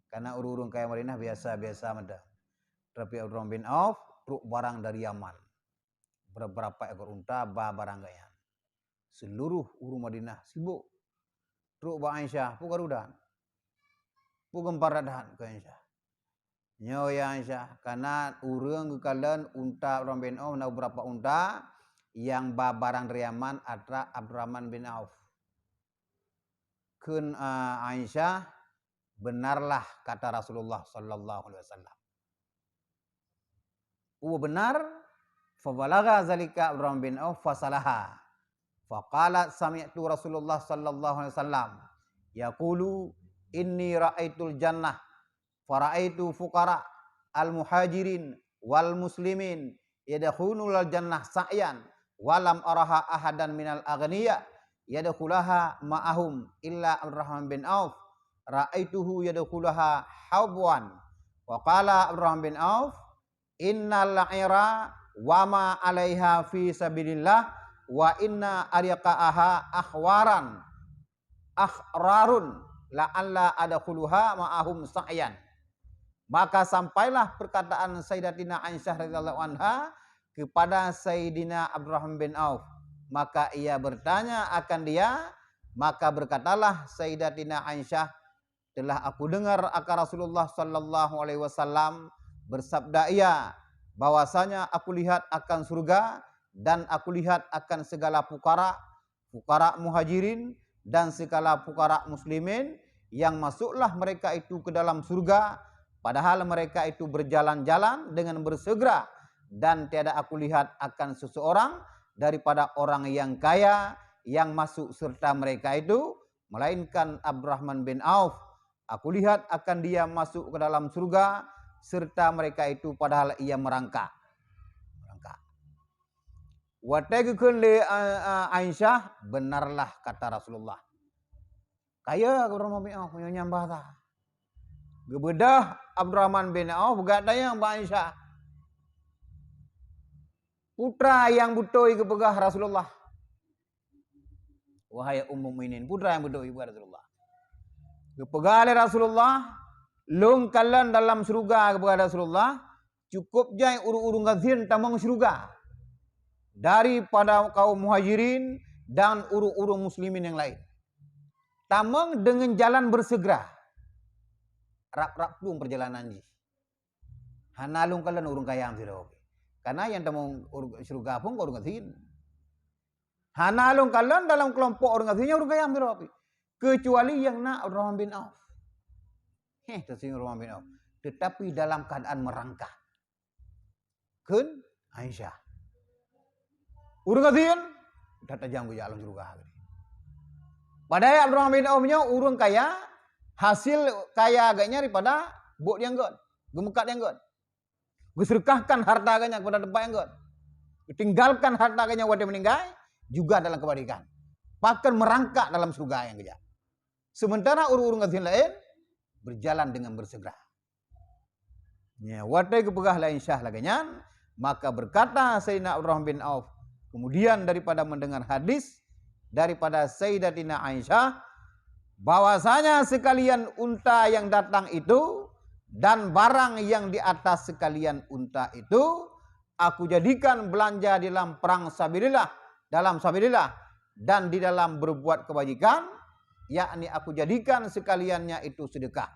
Karena ureueng-ureueng kaya Madinah biasa-biasa mantong. Tapi Abdurrahman bin Auf trok barang dari Yaman. Beberapa ekor unta ba barang gobnyan. Seluruh ureueng Madinah sibuk. Trok bak Aisyah, "Peue garu dan? Peue geumparat that keu Aisyah?" "Nyoe ya Aisyah, kana ureueng geukalon unta Abdurrahman bin Auf, na beberapa unta nyang ba barang dari Yaman atra Abdurrahman bin Auf." Kheun, eh, Aisyah, "Benarlah kata Rasulullah sallallahu alaihi wasallam." "Oh, benar?" Fabalagha zalika Abdurrahman bin Auf fasalaha. Faqalat, "Sami'tu Rasulullah sallallahu alaihi wasallam yaqulu, 'Inni ra'aitul jannah, fara'aitu fuqara al-muhajirin wal muslimin yadkhulul jannah sa'yan, wa lam araha ahadan minal aghniya yadkhulaha ma'ahum illa Abdurrahman bin Auf, ra'aituhu yadkhulaha habwan." Wa qala Abdurrahman bin Auf, "Innal 'ira wa ma 'alaiha fi sabilillah, wa inna ariqaaha akhwaran, akhrarun, la'alla adkhuluha ma'ahum sa'yan." Maka sampailah perkataan Sayyidatina Aisyah radhiyallahu anha kepada Sayyidina Abdurrahman bin Auf. Maka ia bertanya akan dia, maka berkatalah Sayyidatina Aisyah, "Telah aku dengar akan Rasulullah sallallahu alaihi wasallam bersabda ia, bahwasanya aku lihat akan surga dan aku lihat akan segala fuqara, fuqara muhajirin dan segala fuqara muslimin, yang masuklah mereka itu ke dalam surga, padahal mereka itu berjalan-jalan dengan bersegera, dan tiada aku lihat akan seseorang daripada orang yang kaya yang masuk serta mereka itu, melainkan Abdurrahman bin Auf. Aku lihat akan dia masuk ke dalam surga serta mereka itu padahal ia merangkak." Merangkak. Watèe geukheun lé, a, a, Aisyah, "Benarlah kata Rasulullah." Kaya Abdurrahman bin Auf, nyoe nyang bahasa. Geubeudôh Abdurrahman bin Auf, geutanyong bak Aisyah, "Peue treuk nyang beutôi geupeugah Rasulullah?" "Wahai Ummul Mukminin, peue treuk nyang beutôi geupeugah Rasulullah?" Geupeugah lé Rasulullah, "Lôn kalon dalam syeuruga," geupeugah Rasulullah, "cukup jai ureueng-ureueng gasien tamong syeuruga daripada kaum Muhajirin dan ureueng-ureueng muslimin nyang laén. Tamong deungon jalan beuseugeura, rab-rab plueng peurjalanan jih. Hana lôn kalon ureueng kaya sidroe pih. Kareuna nyang tamong syeuruga phon ureueng gasien. Hana lôn kalon dalam keulompok ureueng gasien nyan ureueng kaya sidroe pih, keucuali nyang na Abdurrahman bin Auf." Heh, teuseumah Abdurrahman bin Auf. Teutapi dalam keuadaan meurangkak. Kheun Aisyah, "Ureueng gasien, that tajam geujak lam syeuruga." Padahai Abdurrahman bin Auf nyoe ureueng kaya, hasil kaya geuh nyan daripada buet nyang gèt, geumeukat nyang gèt. Geuseudeukahkan harta geuh nyan keupada teumpat nyang gèt. Geutinggalkan harta geuh nyan watèe meuninggai, juga dalam keubadikan. Pakon meurangkak dalam syeuruga nyang geujak. Sementara ureueng-ureueng gasien laén berjalan dengan bersegera. Ya, watèe geupeugah lé Aisyah lagèe nyan, maka berkata Sayyidina Abdurrahman bin Auf, kemudian daripada mendengar hadis daripada Sayyidatina Aisyah, bahwasanya sekalian unta yang datang itu dan barang yang di atas sekalian unta itu, aku jadikan belanja di dalam perang sabilillah, dalam sabilillah, dan di dalam berbuat kebajikan, yakni aku jadikan sekaliannya itu sedekah.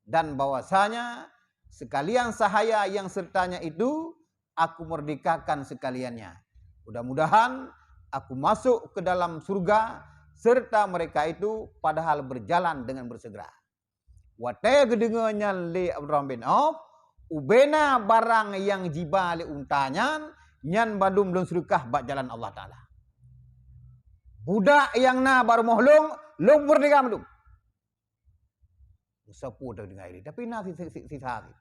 Dan bahwasanya sekalian sahaya yang sertanya itu aku merdekakan sekaliannya. Mudah-mudahan aku masuk ke dalam surga serta mereka itu padahal berjalan dengan bersegera. Watèe geudeungoe nyan lé Abdurrahman bin Auf, ubena barang nyang jiba lé unta nyan, nyan bandum lôn seudeukah bak jalan Allah Taala. Budak nyang na bak rumoh lôn, lôn merdeka mandum. Meusapeue teudeungai lé, tapi na si, si, si, sisa si.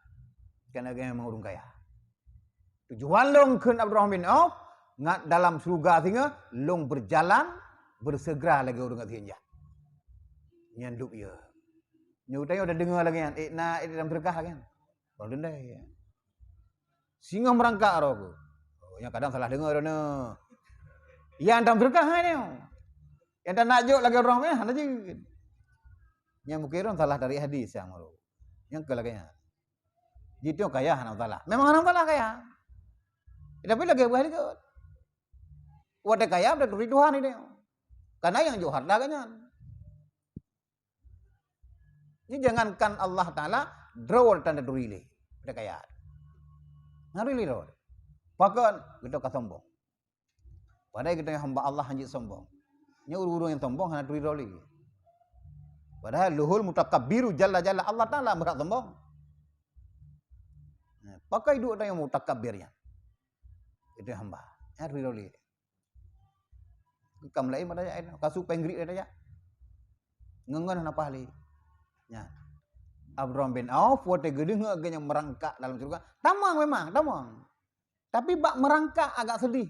Kan lagèe memang ureueng kaya. Tujuan lôn kheun Abdurrahman bin Auf, ngat dalam syeuruga singoh lôn berjalan bersegera lagèe ureueng gasien jak. Nyan dub ya. Nyoe tanyoe tadeungoe lagèe nyan, eh, na, eh, dalam syeuruga lagèe nyan. Bang Dendai, ya. Singoh meurangkak roh ku. Nyang kadang salah deungoe droeneuh. Nyang tam seudeukah hai nyoe. Nyang tam nak jok lagèe ureueng meuh hana jeuet. Nyang mungken salah dari hadis nyang baru. Nyang keu lagèe nyan. Jitu kaya hana masalah. Memang hana masalah kaya. Tapi lagèe buah likot. Watèe kaya beutôi turi Tuhan ini. Karena nyang jok hareuta geuh nyan. Jadi jangankan Allah Taala, droe tanda turi lé. Watèe kaya. Ngan turi lé droe. Pakon geutanyoe ka sombong. Padahai geutanyoe hamba Allah hanjeuet sombong. Nyoe ureueng-ureueng nyang sombong hana turi droe lé. Padahai luhul mutakabbiru jalla jalla Allah Taala meurat sombong. Nah, pakon duek tanyoe mutakabbir nyan. Geutanyoe hamba. Hana turi droe lé. Kam laén pada ayat, kasu péng grik dah tajak. Ngon-ngon hana paih lé. Nya. Abdurrahman bin Auf watèe geudeungoe geuh nyan meurangkak dalam syeuruga. Tamong memang, tamong. Tapi bak meurangkak agak seudeh.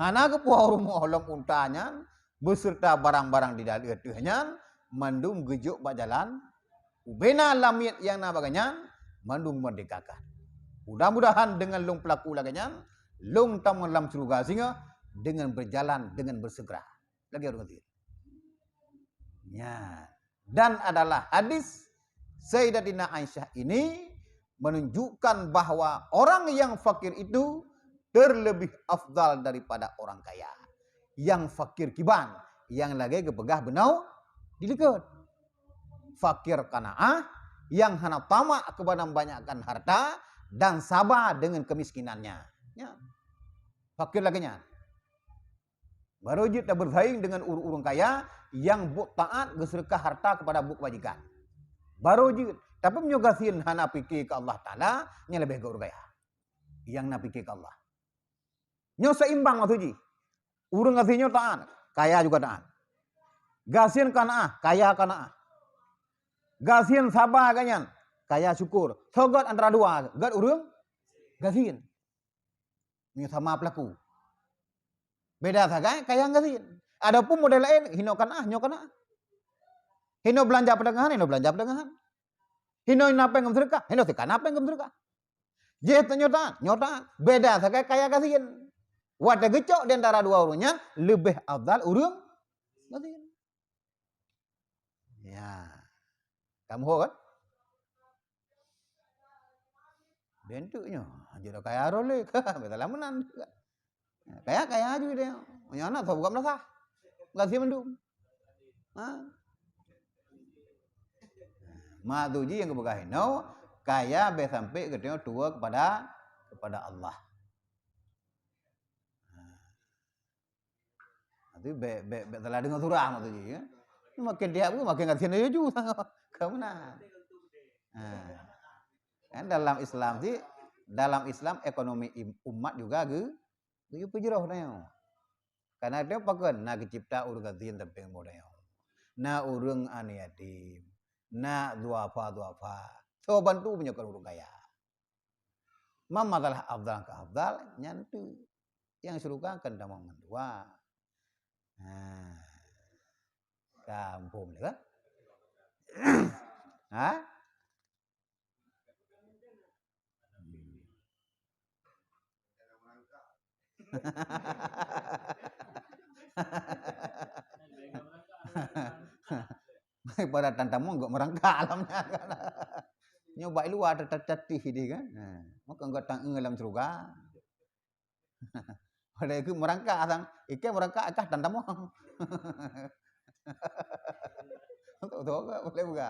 Hana geupuwoe rumoh lom unta nyan, beserta barang-barang di dalam ateueh nyan, mandum geujok bak jalan Ubena lamiet nyang na bak geuh nyan mandum meurdekakan. Mudah-mudahan deungon lôn peulaku lagèe nyan, lôn tamong lam syeuruga singoh deungon beujalan deungon beuseugra. Lagèe ureueng kafir. Nyan. Dan adalah hadis Sayyidatina Aisyah ini menunjukkan bahwa orang yang fakir itu terlebih afdal daripada orang kaya. Nyang fakir kiban, nyang lagèe geupeugah bunoe di likot. Fakir qanaah, nyang hana tamak keubananbanyakkan hareuta dan saba deungon keumiskinannya. Nya. Fakir lagèe nyan. Barô jeuet tabeusaing deungon ureueng-ureueng kaya nyang buet taat geuseudeukah hareuta keupada buet keubajikan. Barô jeuet. Tapi meunyoe gasien hana pike keu Allah Taala, nyan leubeh gét ureueng kaya. Nyang na pike keu Allah. Nyoe seimbang maksud jih. Ureueng gasien nyoe taat, kaya juga taat. Gasien qanaah, kaya qanaah. Gasien saba geuh nyan, kaya syukur. Soe gét antara dua, gét ureueng gasien. Meunyoe sama peulaku. Beda sagai kaya ngon gasien. Adapun model laén, hinoe qanaah, nyoe qanaah. Hinoe beulanja peutengahan, hinoe beulanja peutengahan. Hinoe na péng geumeuseudeukah, hinoe teuka na péng geumeuseudeukah. Jih tanyoe taat, nyoe taat. Beda sagai kaya gasien. Watèe geucok di antara dua ureueng nyan, leubeh afdal ureueng gasien. Ya. Kamoe kan? Bentuk nyoe, jeuet kaya droe lé. Beutalah meunan. Kaya, kaya aju deh. Nyang na teuh buka meunasah. Gasien mandum. Ha? Mak tuji nyang geupeugah inoe, kaya bèk sampai geutanyoe tuwoe kepada, kepada Allah. Ha. Tapi bèk, bèk, bèk salah deungoe surah maksud jih, ya. Makin tiap hari makin gasien laju sangat. Ka meunan. Ha. Kan dalam Islam sih, dalam Islam ekonomi im-, umat juga ge-, geuyue peujroh tanyoe. Karena dia pakon na geucipta ureueng gasien sampéng boh tanyoe. Na ureueng aneuk yatim, na duafa-duafa. Soe bantu meunyoe kon ureueng kaya. Ma masalah afdal keu afdal, nyan tu. Nyang syeuruga kan tamong mandua. Ha. Ka muphom lé kan? Ha? Ibarat tan tamong gok meurangkak alam nyan kan. Nyoe bak luwa ta-, ta-, tatih deh kan. Ha. Maka gok tang-e lam syeuruga. Padahai keu meurangkak asang, ikan meurangkak akah tan tamong. Untuk tu ke boleh buka.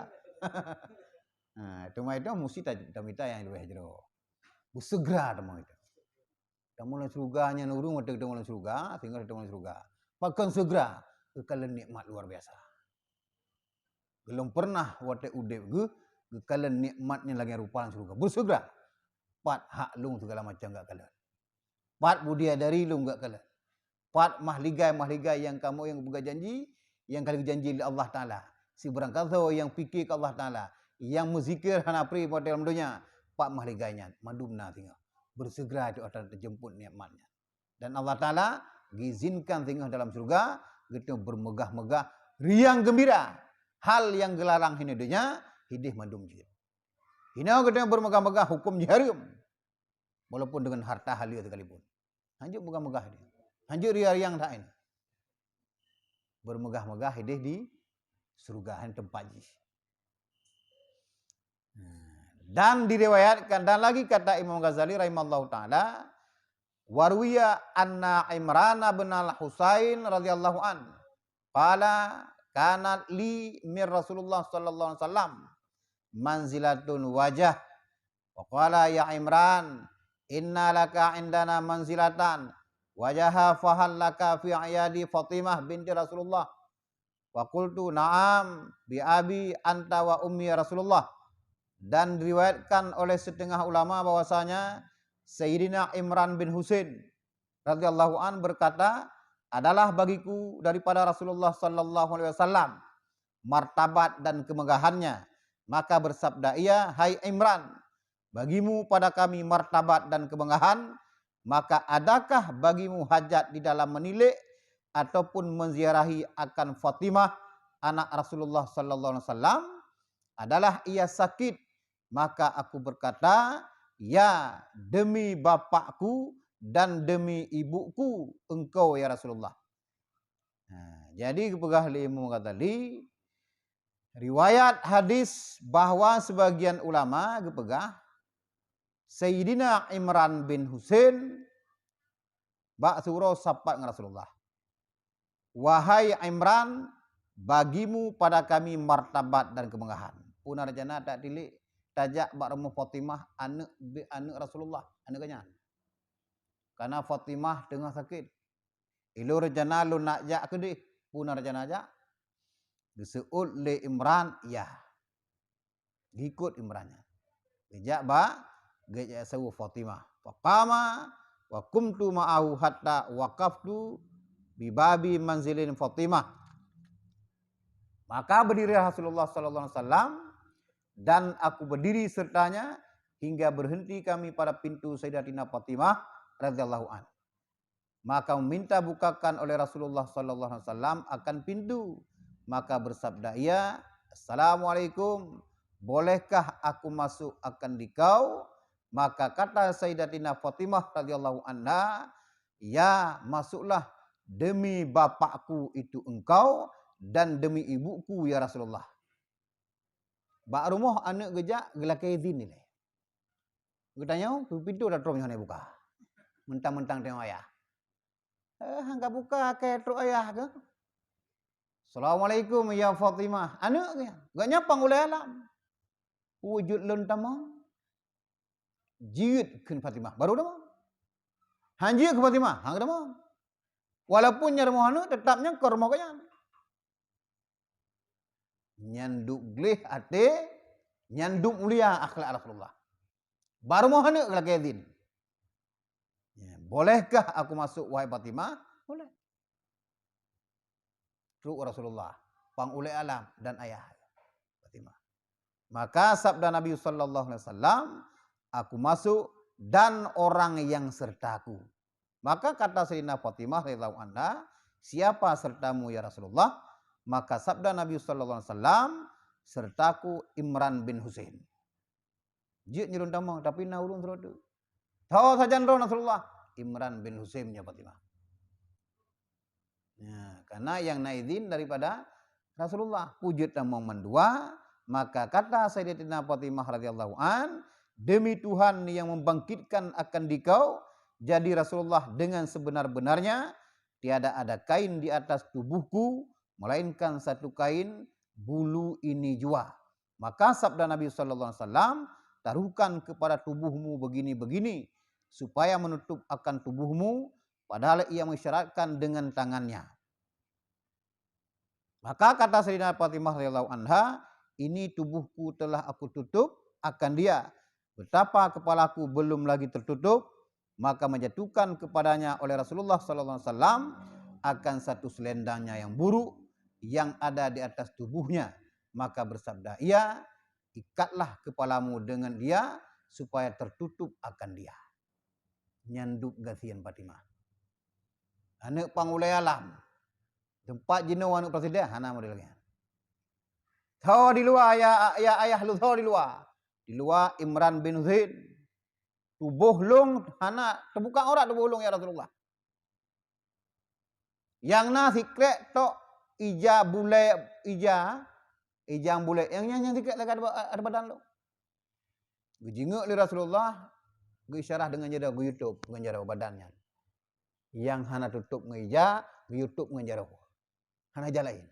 Ha, teuma itu musti ta-, tamita nyang leubeh jroh. Beuseugra teuma itu. Tamong lam syeuruga nyan ureueng watèe tamong lam syeuruga, singoh tamong lam syeuruga. Pakon seugra, geukalon nikmat luar biasa. Geulom pernah watèe udép geuh, geukalon nikmat nyang lagèe rupa lam syeuruga. Beuseugra, pat hak lôn segala macam geukalon. Pat budi adari lôn geukalon. Pat mahligai-mahligai nyang kamoe nyang geupeugah janji, nyang ka geujanji lé Allah Taala. Sibarang kasoe nyang pike keu Allah Taala, nyang meuzikir hana pri watèe lam donya, pat mahligai nyan, mandum na singoh. Beuseugra itu akan teujeumpot nikmat nyan. Dan Allah Taala geuizinkan singoh dalam syeuruga, geutanyoe beumeugah-meugah riang geumbira. Hal nyang geularang hinoe donya, hideh mandum jeuet. Hinoe geutanyoe beumeugah-meugah huköm jih hareuem. walaupun dengan harta haleue sekalipun. Hanjeuet meugah-meugah dia. Hanjeuet riang-riang that ini. Bermegah-megah ideh di syurga, teumpat jih. Dan diriwayatkan, dan lagi kata Imam Ghazali rahimallahu taala, "Waruya anna Imran bin al-Husain radhiyallahu an, qala, kanat li min Rasulullah sallallahu alaihi wasallam manzilatun wajah. Wa qala, ya Imran, inna laka indana manzilatan wajaha, fahal laka fi iyadi Fatimah binti Rasulullah?" Wa qultu, "Na'am, bi abi anta wa ummi ya Rasulullah." Dan diriwayatkan oleh setengah ulama bahwasanya Sayyidina Imran bin Husain radhiyallahu an berkata, "Adalah bagiku daripada Rasulullah sallallahu alaihi wasallam martabat dan kemegahannya." Maka bersabda ia, "Hai Imran, bagimu pada kami martabat dan kemegahan, maka adakah bagimu hajat di dalam menilik ataupun menziarahi akan Fatimah, anak Rasulullah sallallahu alaihi wasallam? Adalah ia sakit?" Maka aku berkata, "Ya, demi bapakku dan demi ibuku, engkau ya Rasulullah." Nah, jadi geupeugah lé Imam Ghazali, riwayat hadis bahwa sebagian ulama geupeugah Sayyidina Imran bin Husain bak siuroe sapat ngon Rasulullah. "Wahai Imran, bagimu pada kami martabat dan kemegahan." Peue na rencana tajak tilik, tajak bak rumoh Fatimah, aneuk bi-, aneuk Rasulullah, aneuk geuh nyan. Karena Fatimah teungoh sakét. "Ilôn rencana lôn nak jak keudeh." Peue na rencana jak? Geuseuôt lé Imran, ya. Geukot Imran nyan. Geujak bak, geujak saweue Fatimah. Faqama wa qumtu ma'ahu hatta waqaftu bi babi manzilin Fatimah. Maka berdiri Rasulullah sallallahu alaihi wasallam dan aku berdiri sertanya hingga berhenti kami pada pintu Sayyidatina Fatimah radhiyallahu an. Maka meminta bukakan oleh Rasulullah sallallahu alaihi wasallam akan pintu. Maka bersabda ia, "Assalamualaikum, bolehkah aku masuk akan dikau?" Maka kata Sayyidatina Fatimah radhiyallahu anha, "Ya, masuklah, demi bapakku itu engkau dan demi ibuku, ya Rasulullah." Bak rumoh aneuk geujak geulakée izin ilée. Geutanyoe, "Peue pintoe dak trok nyoe hana buka?" Mentang-mentang tanyoe ayah. "Eh, han ka buka, keu trok ayah keuh." "Assalamualaikum ya Fatimah." Aneuk keuh. Gobnyan pang ulée alam. "Peue jeuet lôn tamong?" Jeuet kheun Fatimah, baru tamong. Han jeuet kheun Fatimah, han tamong. Walaupun nyan rumoh aneuk, teutap nyan kon rumoh gobnyan. Nyan dub gleh até, nyan dub mulia akhlak Rasulullah. Bak rumoh aneuk geulakée izin. Ya, "Bolehkah aku masuk, wahai Fatimah?" "Boleh." Trok Rasulullah, pang ulée alam dan ayah Fatimah. Maka sabda Nabi sallallahu alaihi wasallam, "Aku masuk dan orang yang sertaku." Maka kata Sayyidina Fatimah radhiyallahu anha, "Siapa sertamu ya Rasulullah?" Maka sabda Nabi sallallahu alaihi wasallam, "Sertaku Imran bin Husain." Jeuet nyoe lôn tamong, tapi na ulôn sidroe teuk. Tho sajan droe Rasulullah, Imran bin Husain nyoe Fatimah. Ya, karena yang na izin daripada Rasulullah. Peue jeuet tamong mandua, maka kata Sayyidatina Fatimah radhiyallahu an, "Demi Tuhan yang membangkitkan akan dikau jadi Rasulullah dengan sebenar-benarnya, tiada ada kain di atas tubuhku melainkan satu kain bulu ini jua." Maka sabda Nabi sallallahu alaihi wasallam, "Taruhkan kepada tubuhmu begini-begini, supaya menutup akan tubuhmu," padahal ia mengisyaratkan dengan tangannya. Maka kata Sayyidina Fatimah radhiyallahu anha, "Ini tubuhku telah aku tutup akan dia. Betapa kepalaku belum lagi tertutup," maka menjatuhkan kepadanya oleh Rasulullah sallallahu alaihi wasallam akan satu selendangnya yang buruk yang ada di atas tubuhnya. Maka bersabda ia, "Ikatlah kepalamu dengan dia supaya tertutup akan dia." Nyan dub gasien Fatimah. Aneuk pang ulée alam. Teumpat jinoe aneuk presiden, hana model lagée nyan. Tho di luwa, ya, ya ayah lôn, tho di luwa. Di luwa Imran bin Zaid. Tuboh lôn hana teubuka aurat tuboh lôn, ya Rasulullah. Nyang na sikrek tok ija bulée, ija, ija nyang bulée. Nyang nyan nyang sikrek lagée ada, ada badan lôn. Geujingeuk lé Rasulullah, geuisyarah deungon jaroe, geuyutob deungon jaroe badan nyan. Nyang hana tutôb ngon ija, geuyutob ngon jaroe. Hana ija laén.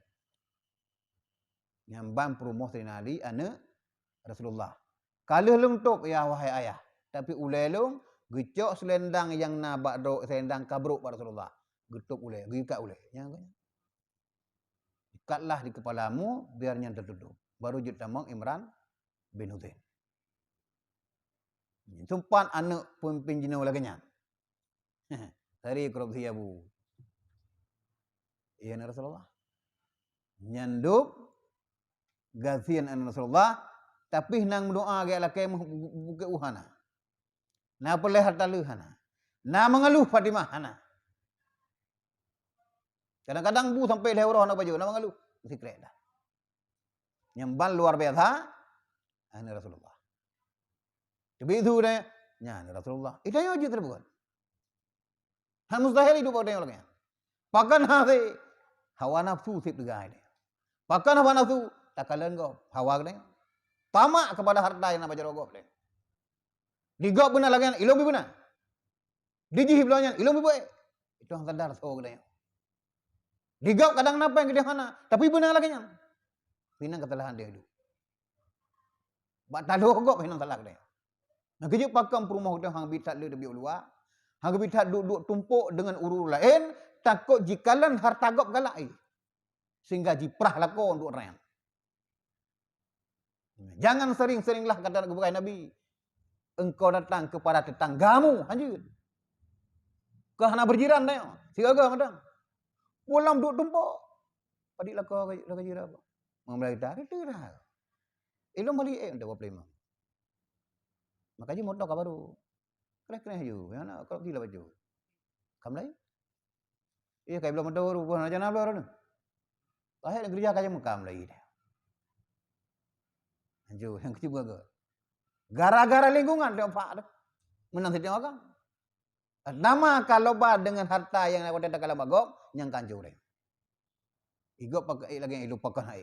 Nyan ban peurumoh Saidina Ali aneuëk Rasulullah. Ka lheueh lôn tôb, ya wahai ayah, tapi ulée lôn geucok seulendang nyang na bak droe, seulendang ka brok bak Rasulullah. Geutôb ulée, geuikat ulée. Nyan, nyan. Ikatlah di kepalamu, biar nyan tertutup. Baru jeuet tamong Imran bin Husain. Sempat aneuëk peumimpén jinoe lagée nyan. Sari korupsi abu. Iya na Rasulullah. Nyan dub gasien aneuëk Rasulullah, tapi nang meudoa gét lakée meuh-, bukét uhana. Na peuleueh harta leuh hana. Na mengeluh Fatimah hana. Kadang-kadang bu sampai lhée uroe hana baju, na mengeluh. Sikrek dah. Nyang ban luar biasa, aneuëk Rasulullah. Teubiet su deh, nyan Rasulullah. Ita yo jeuet teureubuet. Han mustahil idup bak tanyoe lagée nyan. Pakon hase hawa nafsu seb teuga deh. Pakon hawa nafsu takalon gob hawa geutanyoe. Tamak kepada harta nyang na bak jaroe gob deh. Di gob beuna lagée nyan, ilong bi beuna. Di jih bloe nyan, ilong bi buet. Itu han sadar soe geutanyoe. Di gob kadang na péng geutanyoe hana, tapi beuna lagée nyan. Pinan keusalahan deh deh. Bak taloh gob hinan salah deh. Nah, keujeuet pakon peurumoh geutanyoe han geubit that le teubiet u luwa, han geubit that duek-duek tumpok deungon ureuëng laén, takot jikalon harta gob galak ie. Sehingga jiprah lakoe duek rang. Jangan sering-seringlah kata geupeugah Nabi, engkau datang kepada tetanggamu, hanjeuet. Keu hana berjiran tanyoe, sigaga mantong. Pulang duek tumpok. Padit lakoe ka, ka jiran. Meumulai kita, kita dah. Ilong balik eh, untuk dua puluh lima. Maka ji motor ka baru. Kreh-kreh ju, ya nak kalau tidak baju. Kam lain? Iya, kai belum ada baru, bukan aja nabla tu. Lahir gereja kaja mekam lagi dah. Anju, yang kecil buat. Gara-gara lingkungan dia empat tu. Menang setiap orang. Nama kalau ba dengan harta yang nak kata dalam agok, yang kanjur deh. Igop pakai lagi ilu pakai hai.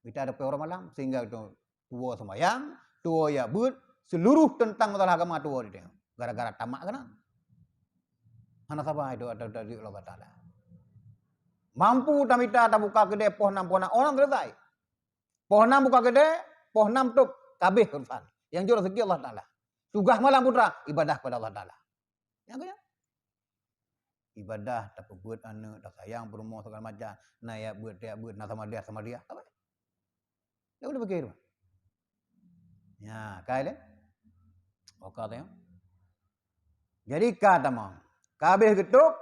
Kita ada orang malam sehingga itu tua sembahyang, tua ya buet, seluruh tentang masalah agama tua di dia. Gara-gara tamak kena. Hana sabar itu ada dari Allah Taala. Mampu tamita tabuka kedai poh enam poh enam orang selesai. Poh enam buka kedai, poh enam tutup, kabeh urusan. Yang jurus rezeki Allah Taala. Tugas malam putra ibadah kepada Allah Taala. Yang kena. Ibadah, tapeubuet aneuk, tasayang peurumoh segala macam. Na ya buet, tiap buet, na sama dia, sama dia. Apa? Dia boleh fikir. Ya, kai le. Oka tengok. Jadi ka tamong. Ka habéh geutok,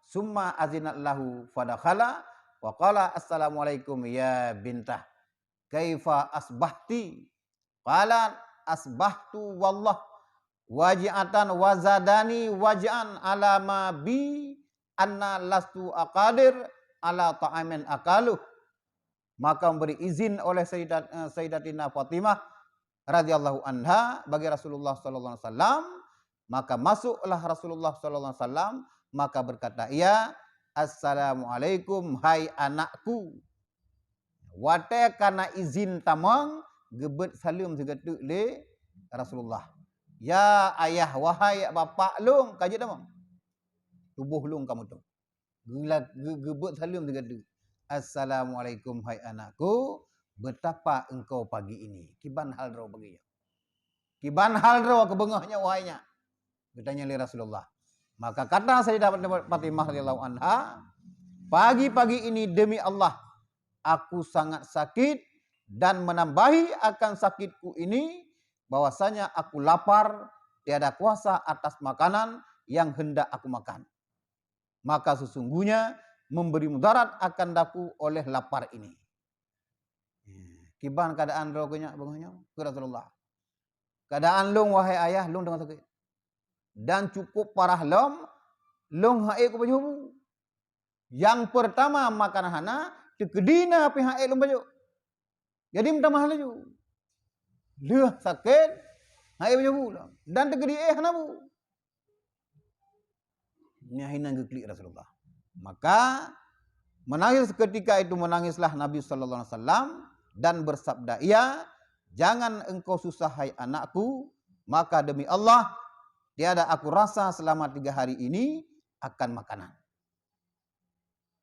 summa azinat lahu fadakhala wa qala assalamualaikum ya bintah. Kaifa asbahti? Qalat asbahtu wallah waji'atan wa zadani waj'an ala ma bi anna lastu aqadir ala ta'amin akaluh. Maka memberi izin oleh Sayyidat, eh, Sayyidatina Fatimah radhiyallahu anha bagi Rasulullah sallallahu alaihi wasallam, maka masuklah Rasulullah sallallahu alaihi wasallam, maka berkata ia, "Assalamualaikum hai anakku." Watée kana izin tamong, geubeuet saleuem sigoe teuk lé Rasulullah. "Ya ayah, wahai bapak lôn," ka jeuet tamong. "Tuboh lôn ka meutuboh." Geula-, ge-, geubeuet saleuem sigoe teuk. "Assalamualaikum hai anakku, betapa engkau pagi ini?" Kiban hal droe pagi nyoe? Kiban hal droe keu beungoh nyoe wahai nyak? Geutanya lé Rasulullah. Maka kata Sayyidah Fatimah radhiyallahu anha, "Pagi-pagi ini demi Allah, aku sangat sakit dan menambahi akan sakitku ini bahwasanya aku lapar, tiada kuasa atas makanan yang hendak aku makan. Maka sesungguhnya memberi mudarat akan daku oleh lapar ini." Kiban keadaan droe geuh nyak beungoh nyoe, kheun Rasulullah. "Keadaan lôn, wahai ayah, lôn teungoh sakét. Dan cukup parah lom, lôn han ék kupajoh bu. Nyang peurtama makanan hana, teukeudi na pih han ék lôn pajoh. Jadi meutamah laju. Lheueh sakét, Hai pajoh bu lom. Dan teukeudi éh hana bu. Nyan hinan geuklik Rasulullah. Maka menangis, ketika itu menangislah Nabi sallallahu alaihi wasallam dan bersabda ia, "Jangan engkau susah, hai anakku, maka demi Allah, tiada aku rasa selama tiga hari ini akan makanan."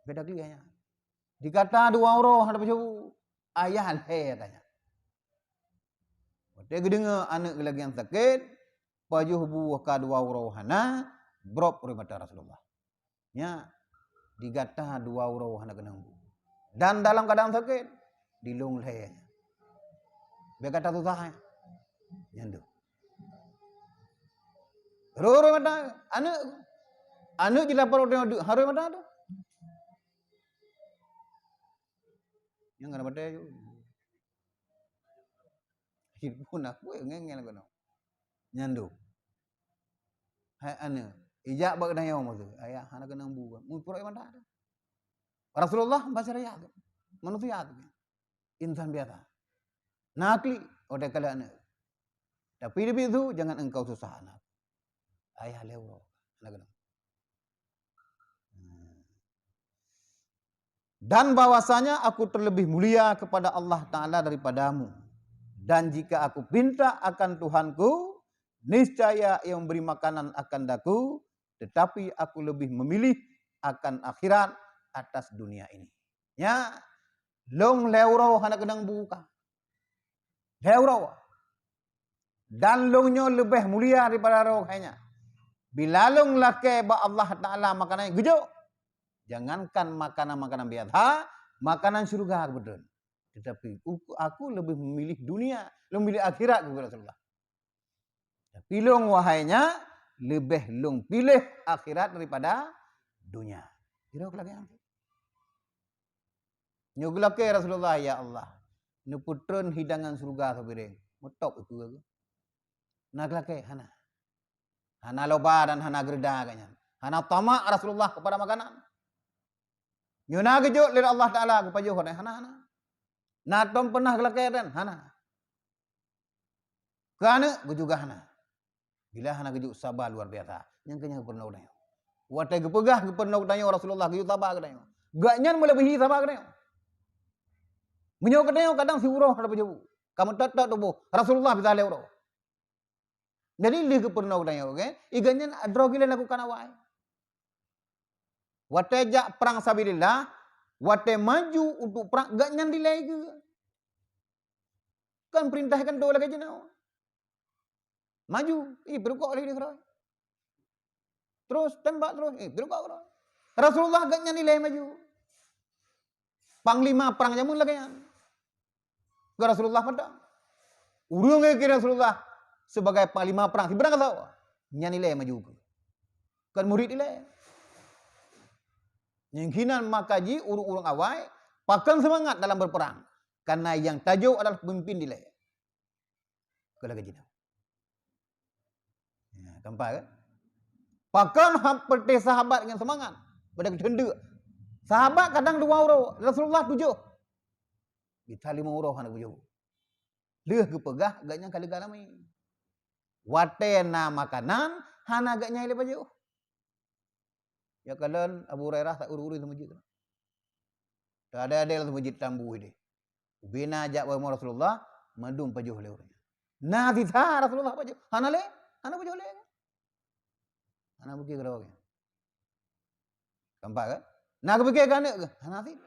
Beda klik ayah. Digata dua uroe hana pajoh bu. Ayah lhèe tanya. Watèe geudeungoe aneuk lagi nyang sakét, pajoh bu ka dua uroe hana, brok rhot mata Rasulullah. Nyan, digata dua uroe hana keunong bu. Dan dalam keadaan sakét, dilôn lhèe. Bèk gata susah, nyan tu. Rhot-rhot mata aneuk. Aneuk jilapor watèe nyoe deuk, harôh mata tu. Nyang kana batèe ju. Pun aku ngengel keunoe. Nyan tu. Hai aneuk, ijak bak geutanyoe maksud. Ayah hana keunong bu kan. Meuprok mata tu. Rasulullah basyaria tu. Manusia tu. Insan biasa. Na klik, oh, dia kala aneuk. Tapi di situ, "Jangan engkau susah anak." Ayah lhèe uroe. Hana keunong. Dan bahwasanya aku terlebih mulia kepada Allah Ta'ala daripadamu. Dan jika aku pinta akan Tuhanku, niscaya Ia memberi makanan akan daku, tetapi aku lebih memilih akan akhirat atas dunia ini. Nyan, lôn lhèe uroe hana keunong bu ka. Lhèe uroe. Dan lôn nyoe leubeh mulia daripada roh hai nyan. Bila lôn lakèe bak Allah Ta'ala makanan geujok, jangankan makanan-makanan biasa, makanan syurga keubeuteun. Tetapi uku-, aku lebih memilih dunia, lebih memilih akhirat, kheun Rasulullah. Tapi lôn, wahai nyak, leubeh lôn piléh akhirat daripada dunia. Kira lagèe nyan. Nyoe geulakèe Rasulullah, "Ya Allah, neupeutreun hidangan syurga sipiréng." Meutôb ikeue. Na geulakèe? Hana. Hana loba dan hana geureuda geuh nyan. Hana tamak Rasulullah kepada makanan. Nyoe na geujok lé Allah Taala geupajoh, hana, hana. Na tom peunah geulakèe dan hana. Keu aneuk geujugah na. Bila hana geujok saba luar biasa. Nyang keu nyan geupeurunoe geutanyoe. Watèe geupeugah geupeurunoe geutanyoe Rasulullah geujok saba geutanyoe. Gobnyan meuleubihi saba geutanyoe. Meunyoe geutanyoe kadang siuroe hana pajoh bu. Ka meutot-tot tuboh. Rasulullah bisa lhèe uroe. Jadi lheueh geupeurunoe geutanyoe, oke? Gobnyan droe geuh lé lakukan awai. Watèe jak prang sabilillah, watèe maju untuk prang, gobnyan dilèe geuh. Kan peurintah kan dua lagèe jinoe. Maju, ih, beurukok lé di keudroe. Terus tembak terus, ih, beurukok keudroe. Rasulullah gobnyan ilèe maju. Panglima prang jameun lagèe nyan. Keu Rasulullah padang. Ureueng kira Rasulullah sebagai panglima prang, sibrang ka soe? Nyan ilèe maju. Kon murit ilèe. Nyang hinan maka jih ureueng-ureueng awai pakon seumangat dalam berperang. Karena nyang tajok adalah pemimpin dilèe. Keu lagèe jinoe. Ya, gampang kan? Pakon hab peureuté sahabat ngon seumangat. Pada geuteuntèe. Sahabat kadang dua uroe, Rasulullah tujoh. Geutanyoe limong uroe hana geujok. Lheueh geupeugah gobnyan ka leuga lami. Watèe na makanan, hana gobnyan ilèe pajoh. Ya kalon Abu Hurairah tak uri-uri seumeujid. Tak ada-ada lam seumeujid tambu deh. Ubena jak bak Rasulullah, mandum pajoh lé ureueng. Na sisa Rasulullah pajoh. Hana lé? Hana pajoh lé. Hana bukit keudroe. Gampang kan? Na geupikir keu aneuk keuh? Hana sit.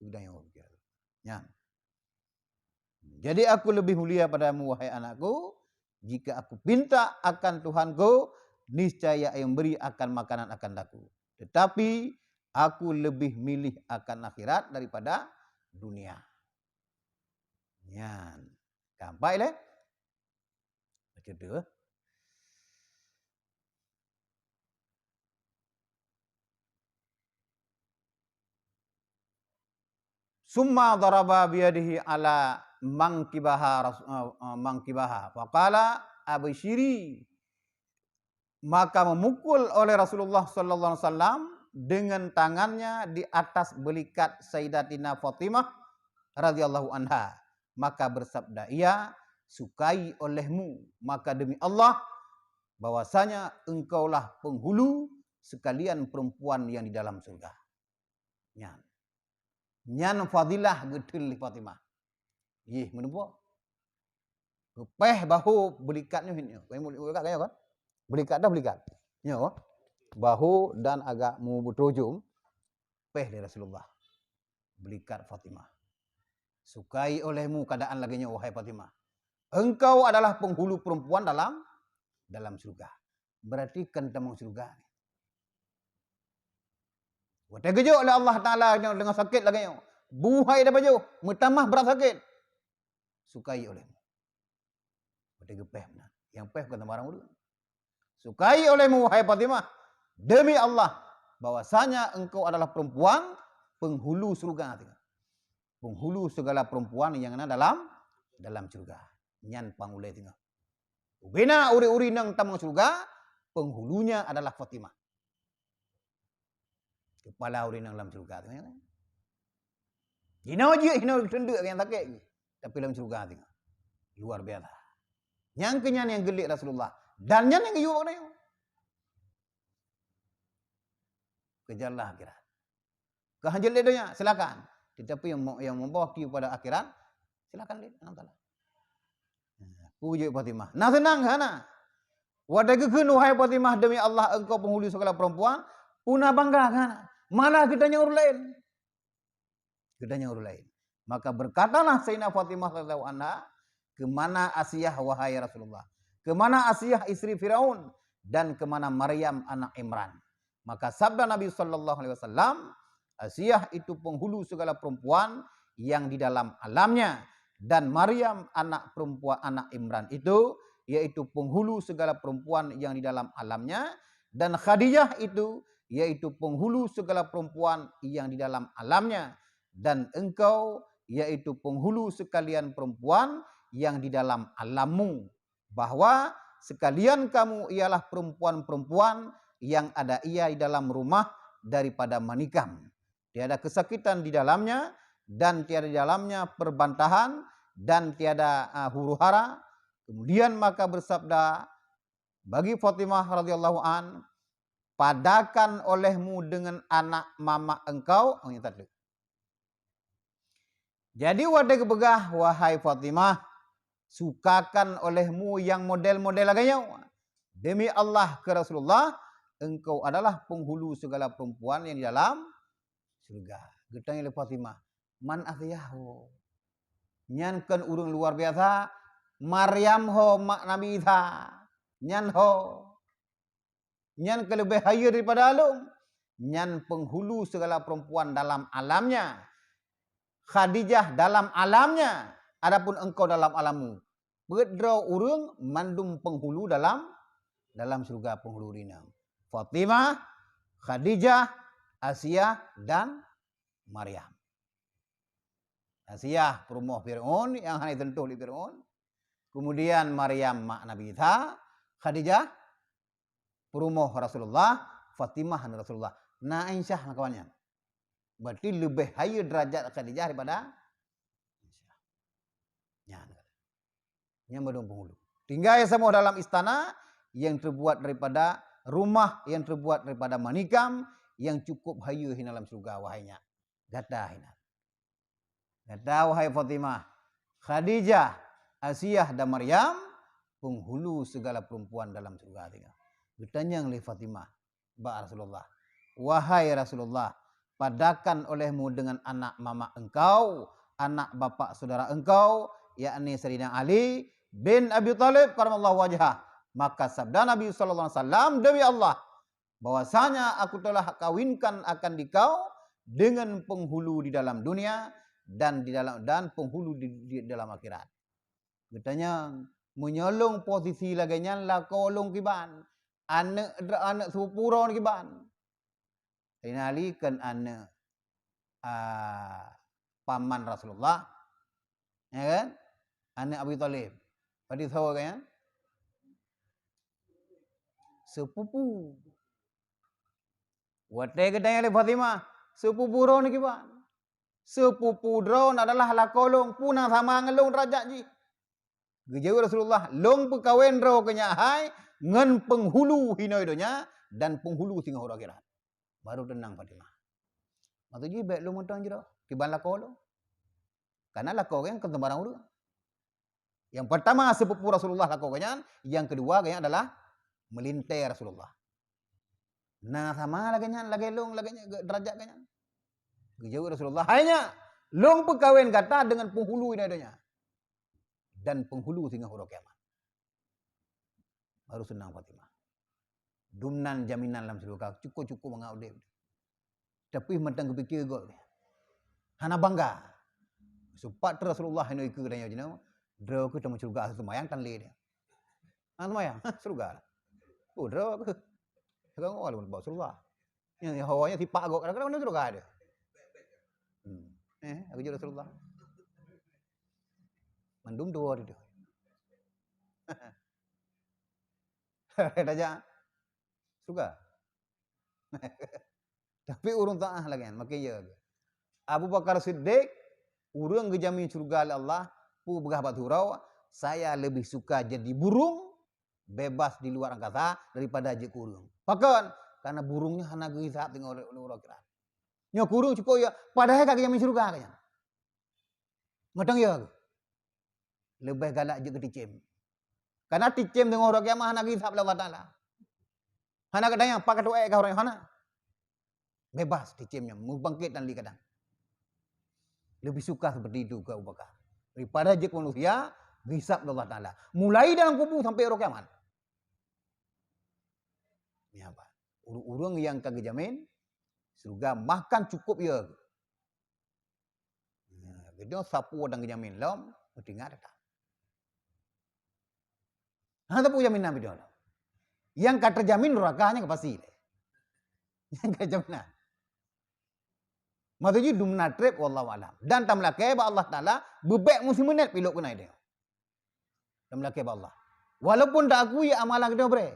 Geutanyoe pikir. Nyan. Jadi aku lebih mulia padamu, wahai anakku, jika aku pinta akan Tuhanku, niscaya Ia memberi akan makanan akan daku. Tetapi aku lebih milih akan akhirat daripada dunia. Nyan. Gampang lé? Baca tu. Summa daraba biyadihi ala mangkibaha ras-, eh, eh, mangkibaha. Faqala, "Absyiri." Maka memukul oleh Rasulullah sallallahu alaihi wasallam dengan tangannya di atas belikat Sayyidatina Fatimah radhiyallahu anha. Maka bersabda ia, sukai olehmu, maka demi Allah, bahwasanya engkaulah penghulu sekalian perempuan yang di dalam surga. Nyan. Nyan fadilah geuteun lé Fatimah. Yeh, meuneupo. Geupéh bahu beulikat nyoe, nyoe. Beulikat dah beulikat. Nyoe. Bahu dan agak mu beutrujum. Péh lé Rasulullah. Beulikat Fatimah. Sukai olehmu keadaan lagée nyoe, wahai Fatimah. Engkau adalah penghulu perempuan dalam dalam syurga. Berarti kan tamong syurga. Watée geujok lé Allah Taala nyoe deungon sakét lagée nyoe, buhai dapajoh, meutamah brat sakét. Sukai olehmu. Watée geupéh meunan. Nyang péh bukan sembarang ureuëng. Sukai olehmu, wahai Fatimah, demi Allah, bahwasanya engkau adalah perempuan penghulu syurga. Penghulu segala perempuan yang ada dalam dalam syurga. Nyan pang ulée teungoh. Ubena uri-uri nyang tamong syurga, penghulunya adalah Fatimah. Kepala uri nyang lam syurga tu, ya kan? Jinoe jeuet, jinoe teuntèe nyang sakét jih. Tapi lam syurga tu, luar biasa. Nyang keunyan nyang geuliek Rasulullah. Dan nyan nyang geuyue bak geutanyoe. Kejarlah akhirat. Kah jeuet lé donya, silakan. Tetapi yang, yang membawa kita pada akhirat, silakan lé, hana masalah. Nah, peue jeuet Fatimah. Nah, seunang hana. Watée geukheun, "Wahai Fatimah, demi Allah, engkau penghulu segala perempuan," puna bangga hana. Malah geutanyoe ureuëng laén. Geutanyoe ureuëng laén. Maka berkatalah Sayyidina Fatimah radhiyallahu anha, "Kemana Asiah, wahai Rasulullah? Kemana Asiah istri Firaun? Dan kemana Maryam anak Imran?" Maka sabda Nabi sallallahu alaihi wasallam, "Asiah itu penghulu segala perempuan yang di dalam alamnya, dan Maryam anak perempuan, anak Imran itu, yaitu penghulu segala perempuan yang di dalam alamnya, dan Khadijah itu, yaitu penghulu segala perempuan yang di dalam alamnya, dan engkau, yaitu penghulu sekalian perempuan yang di dalam alammu, bahwa sekalian kamu ialah perempuan-perempuan yang ada ia di dalam rumah daripada manikam. Tiada kesakitan di dalamnya, dan tiada di dalamnya perbantahan, dan tiada, ah, huru-hara." Kemudian maka bersabda bagi Fatimah radhiyallahu an, "Padakan olehmu dengan anak mamak engkau," oh, nyang tadi. Jadi watée geupeugah, "Wahai Fatimah, sukakan olehmu nyang model-model lagée nyoe. Demi Allah," kheun Rasulullah, "engkau adalah penghulu segala perempuan yang di dalam syurga." Geutanyong lé Fatimah, "Man Asiah ho?" Nyan kon ureuëng luar biasa, Maryam ho, mak Nabi Isa. Nyan ho. Nyan keuleubeh hayeue daripada lôn. Nyan penghulu segala perempuan dalam alamnya. Khadijah dalam alamnya. Adapun engkau dalam alammu. Peuet droe ureuëng mandum penghulu dalam, dalam syurga penghulu rinang. Fatimah, Khadijah, Asiah, dan Maryam. Asiah peurumoh Fir'aun nyang hana teuntôh lé Fir'aun. Kemudian Maryam mak Nabi Isa, Khadijah peurumoh Rasulullah, Fatimah aneuk Rasulullah. Na Aisyah na kawan nyan. Berarti leubeh hayeue derajat Khadijah daripada Aisyah. Nyan. Nyan mandum penghulu. Tinggai samoe dalam istana yang terbuat daripada rumah yang terbuat daripada manikam yang cukup hayeue hinan lam syurga, wahai nyak. Gata hinan. Gata, wahai Fatimah, Khadijah, Asiah dan Maryam, penghulu segala perempuan dalam syurga. Geutanyong lé Fatimah bak Rasulullah, "Wahai Rasulullah, padakan olehmu dengan anak mamak engkau, anak bapak saudara engkau, yakni Saidina Ali bin Abi Thalib karamallahu wajhah." Maka sabda Nabi sallallahu alaihi wasallam, "Demi Allah, bahwasanya aku telah kawinkan akan dikau dengan penghulu di dalam dunia dan di dalam, dan penghulu di, di dalam akhirat." Geutanyong, "Meunyoe lôn posisi lagée nyan, lakoe lôn kiban? Aneuk dra-, aneuk sepupu droe kiban?" Saidina Ali kan aneuk, a, paman Rasulullah, ya kan? Aneuk Abi Thalib. Berarti saudara kan? Sepupu. Watée geutanyong lé Fatimah, "Sepupu droe kiban?" "Sepupu droe adalah lakoe lôn, puna sama ngon lôn derajat jih." Geujaweueb Rasulullah, "Lôn peukawen droe keu nyan hai ngon peunghulu hinoe donya dan peunghulu singoh uroe akhirat." Baru teunang Fatimah. Maksud jih, bèk lôn mantong jroh kiban lakoe lôn. Karena lakoe gobnyan kon sembarang ureueng. Yang pertama, sepupu Rasulullah lakoe gobnyan, yang kedua, gobnyan adalah meulintèe Rasulullah. Na sama lagèe nyan, lagèe lôn, lagèe nyan, derajat gobnyan. Geujaweueb Rasulullah, "Hai nyak, lôn peukawen gata deungon peunghulu hinoe donya dan peunghulu singoh uroe kiamat." Baru seunang Fatimah. Dumnan jaminan lam syeuruga, cukup-cukup mangat udép. Tapi mantong geupike gob, hana bangga. Supat Rasulullah hinoe ikeue tanyoe jinoe, droe keuh tamong syeuruga, seumayang tan lé dia. Hana seumayang, syeuruga. Oh, droe keuh. Sekarang awal pun bak Rasulullah. Yang, yang hawanya sipak gob, kadang-kadang syeuruga dia. Hmm. Eh, aku jaweueb Rasulullah. Mandum dua tu. Tajak syeuruga. Tapi ureueng taat lagèe nyan, makin ya. Abu Bakar Siddiq, ureueng geujamin syeuruga lé Allah, peugah bak siuroe, "Saya lebih suka jadi burung bebas di luar angkasa daripada jeuet keu ureueng." Pakon? Karena burung nyan hana geuhisab teungoh uroe akhirat. Nyoe keu ureueng cukup ya, padahai ka geujamin syeuruga gobnyan. Mantong ya. Leubeh galak jeuet keu ticém. Karena ticém teungoh uroe kiamat hana geuhisab lé Allah Taala. Hana geutanyong, "Pakon tu'ék kah uroe nyoe?" Hana. Bebas ticém nyan, meubangkét dan lé kadang. Lebih suka seperti itu keu Abu Bakar. Daripada jeuet keu manusia, geuhisab lé Allah Taala. Mulai dalam kubu sampai uroe kiamat. Nyan apa? Ureueng-ureueng nyang ka geujamin syeuruga, bahkan cukup ya. Nah, geunyoe sapeue dan geujamin lom, meutingat that. Hana sapeue jaminan bidong lom. Nyang ka teujamin nuraka nyan ka pasti lé. Nyang ka jaminan. Maksud jih dumna treb, wallahu alam. Dan tameulakée bak Allah Taala, beubek meusimeunét pih lôn keunan idéh. Tameulakée bak Allah. Walaupun taakui amalan geutanyoe breh.